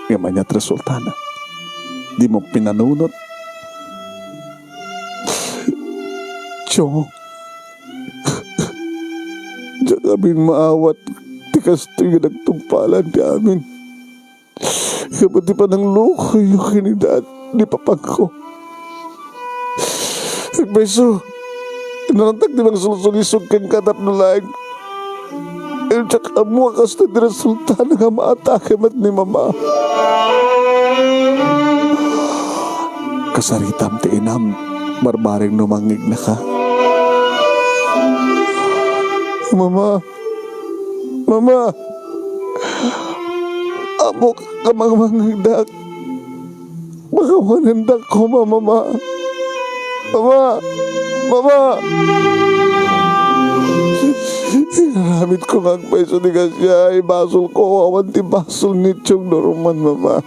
Ngem ania ti resultana? Dimo pinanunot. Chong, diak amin maawat ti kastoy nga nagtungpalan ti amin. Gapu ti pananglukoyo ken ni dad-, ni papangko. Agpayso, inarantak ti mangsulsulisog kenka tapno laeng. Diak ammo a kasta ti resultana nga maatake met ni mama. Kasaritam ti inam, barbareng no mangignaka. Mama, Mama, ammok a mangmangngegdak. Makawanendak koma, Mama. Mama! Mama! Inaramidko nga agpayso ti grasia, ibasolko, awan ti basol ni Chong Norman, Mama.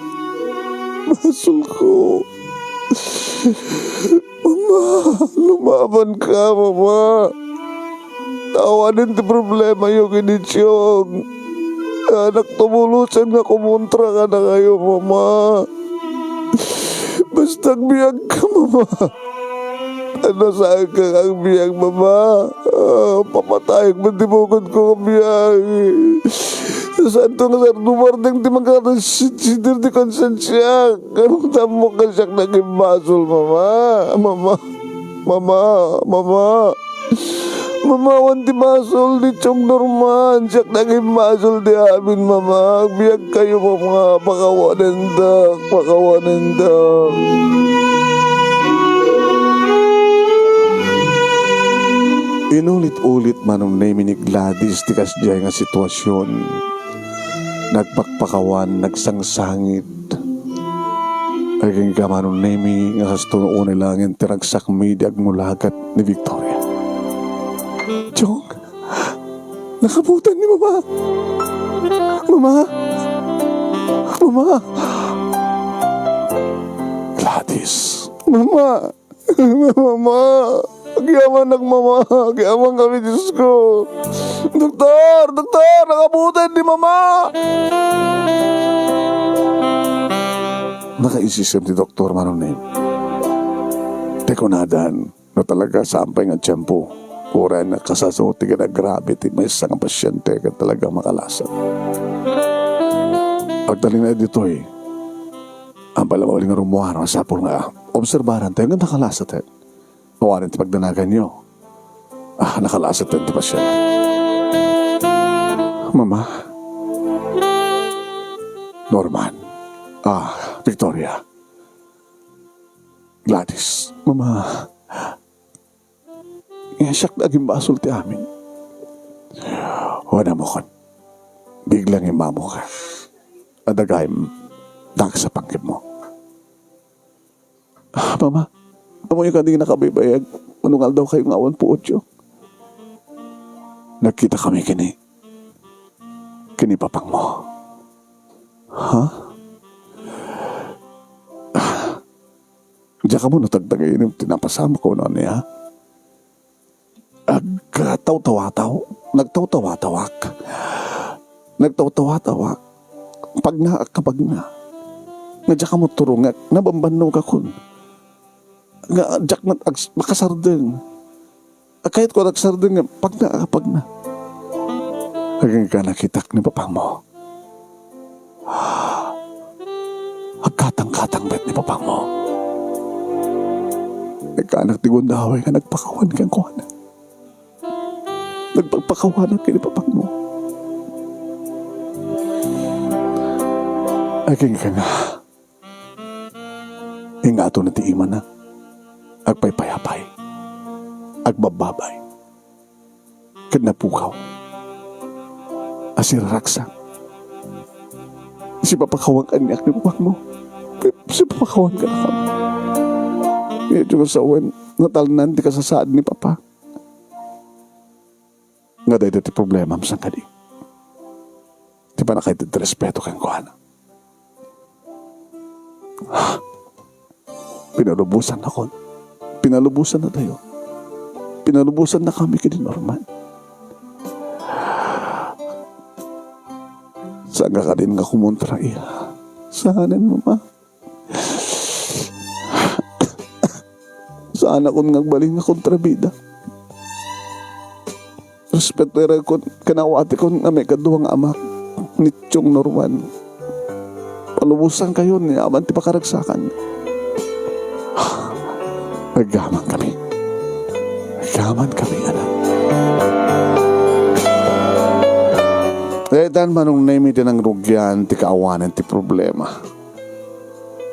Basolko. Mama, lumaban ka, Mama. Awanen ti problema yo ken ni Chong. Anak, tumulosen nga kumontra kadakayo, Mama. Basta agbiag ka, Mama. Ano saan ka agbiag, Mama? Ah, papatayen met ti bukod ko nga biag. Saan to nga sardumardeng ti magkakasider ti konsensiak? Karong tamok ka siak naging basol, Mama. Mama. Mama. Mama. Mama, awan ti basol ni Chong Norman. Siak naging basol ti amin, Mama. Agbiag kayo, Mama. Pakawanendak. Pakawanendak. Inulit-ulit, Manong Nemi, ni Gladys ti kasdiay nga sitwasion. Nagpakpakawan, nagsangsangit. Agingga, Manong Nemi, nga kastoy unay laengen ti ragsakmi idi agmulagat ni Victoria. Chong, nakabutan ni Mama. Mama. Mama. Gladys. Mama. Mama. Agyamanak, Mama. Agyaman kami, Diyos ko. Doktor! Doktor! Nakabutan ni Mama! Nakaisisem ti doktor, Manong Nemi. Ti kunadan, no talaga saan pay nga tiempo, uray nakasasaw ti ginagrabe ti maysa nga pasyente ket talaga makalasat. Agtalinaed ditoy, ang pala mauli nga rummuar, masapul nga obserbaran tayo nga nakalasat, eh. Awanen ti pagdanaganyo. Ah, nakalasat ti pasyente. Mama. Norman. Ah, Victoria. Gladys. Mama. Nga siak naging basol ti amin. Wana mo kon. Biglang immamo ka. Adagayem, dagsa panggepmo. Ah, Mama, ammoyo kadi nakabaybayag, mano nga aldaw kayo nga awan puotyo. Nagkita kami kini, kini papangmo. Ha? Diak ammo no tagtagayem ti napasamak wenno ania. Agtawtawataw, nagtawtawatawak. Nagtawtawatawak. Pagnaak nga pagna. Nga diak ammo turongek, nabambannogakon. Nga diak met ags-, makasardeng. Kayatko agsardeng nga pagnaak nga pagna. Agingga nakitak ni papangmo. Agkatangkatang met ni papangmo. Nagkanak ti gundaway nga nagpakawan kenkuana. Nagpagpakawanak ken ni papangmo. Agingga nga. Ingato na ti imana. Agpaypayapay. Agbabbabay. Ket napukaw a siraragsak. Sipapakawan kaniak ni papangmo. Sipapakawan kadakami. Medyo nga sawen, natalnan ti kasasaad ni Papa. Nga dayta ti problemam sangkadi. Ti pannakaitedda ti respeto kenkuana. Pinalubosannakon. Pinalubosannatayo. Pinalubosannakami ken ni Norman. Saan nga kadin nga kumontra iya? Saanen, Mama? Saanakon nga agbalin nga kontrabida. Respetuerakon ken awatekon nga maikadua nga amak ni Chong Norman. Palubosankayo ni aman ti pakaragsakan. Agyaman kami. Agyaman kami, anak. Daytan, Manong Nemi, ti nangrugian ti kaawanan ti problema.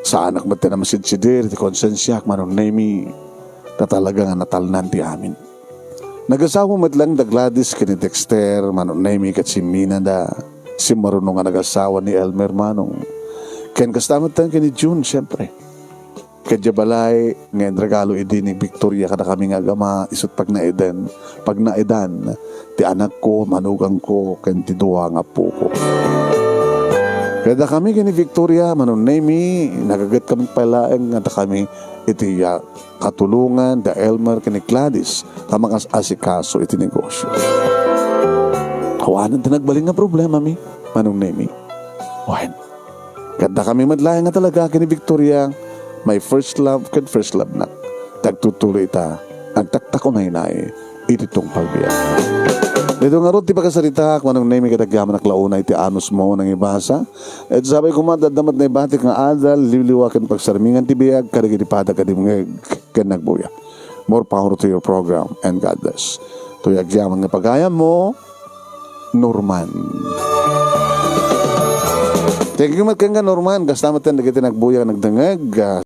Saanak met ti namasidsidir ti konsensiak, Manong Nemi, ta talaga nga natalnan ti amin. Nagasawa met laeng da Gladys ken ni Dexter, Manong Nemi, ket simminada. Simmaruno nga nagasawa ni Elmer, Manong. Ken kasta met ken ni June, siempre. Ket diay balay nga inregalo idi ni Victoria kadakami nga agama, isut' pagnaeden, pagnaedan ti anakko, manugangko, ken ti dua nga appoko. Ket dakami ken ni Victoria, Manong Nemy, nagagetkami pay laeng nga dakami iti, ah, katulongan da Elmer ken ni Gladys a makas-asikaso iti negosyo. Awanen ti nagbalin nga problemami, Manong Nemy. Wen, ket dakami met laeng nga talaga ken ni Victoria, my first love ken first love nak. Ti agtutuloy ita, agtaktakunaynay iti tungpal biag. Daytoy ngarud ti pakasaritaak, Manong Nemy, ket agyamanak la unay ti anusmo nangibasa. Ket sapay koma, adda met naibatik nga adal, liwliwa ken pagsarmingan ti biag kadagiti pada nga dimngeg ken nagbuya. More power to your program and God bless. Toy agyaman nga pagayammo, Norman. Thank you met kenka, Norman. Kasta met dagiti nagbuya, nagdengngeg, ah,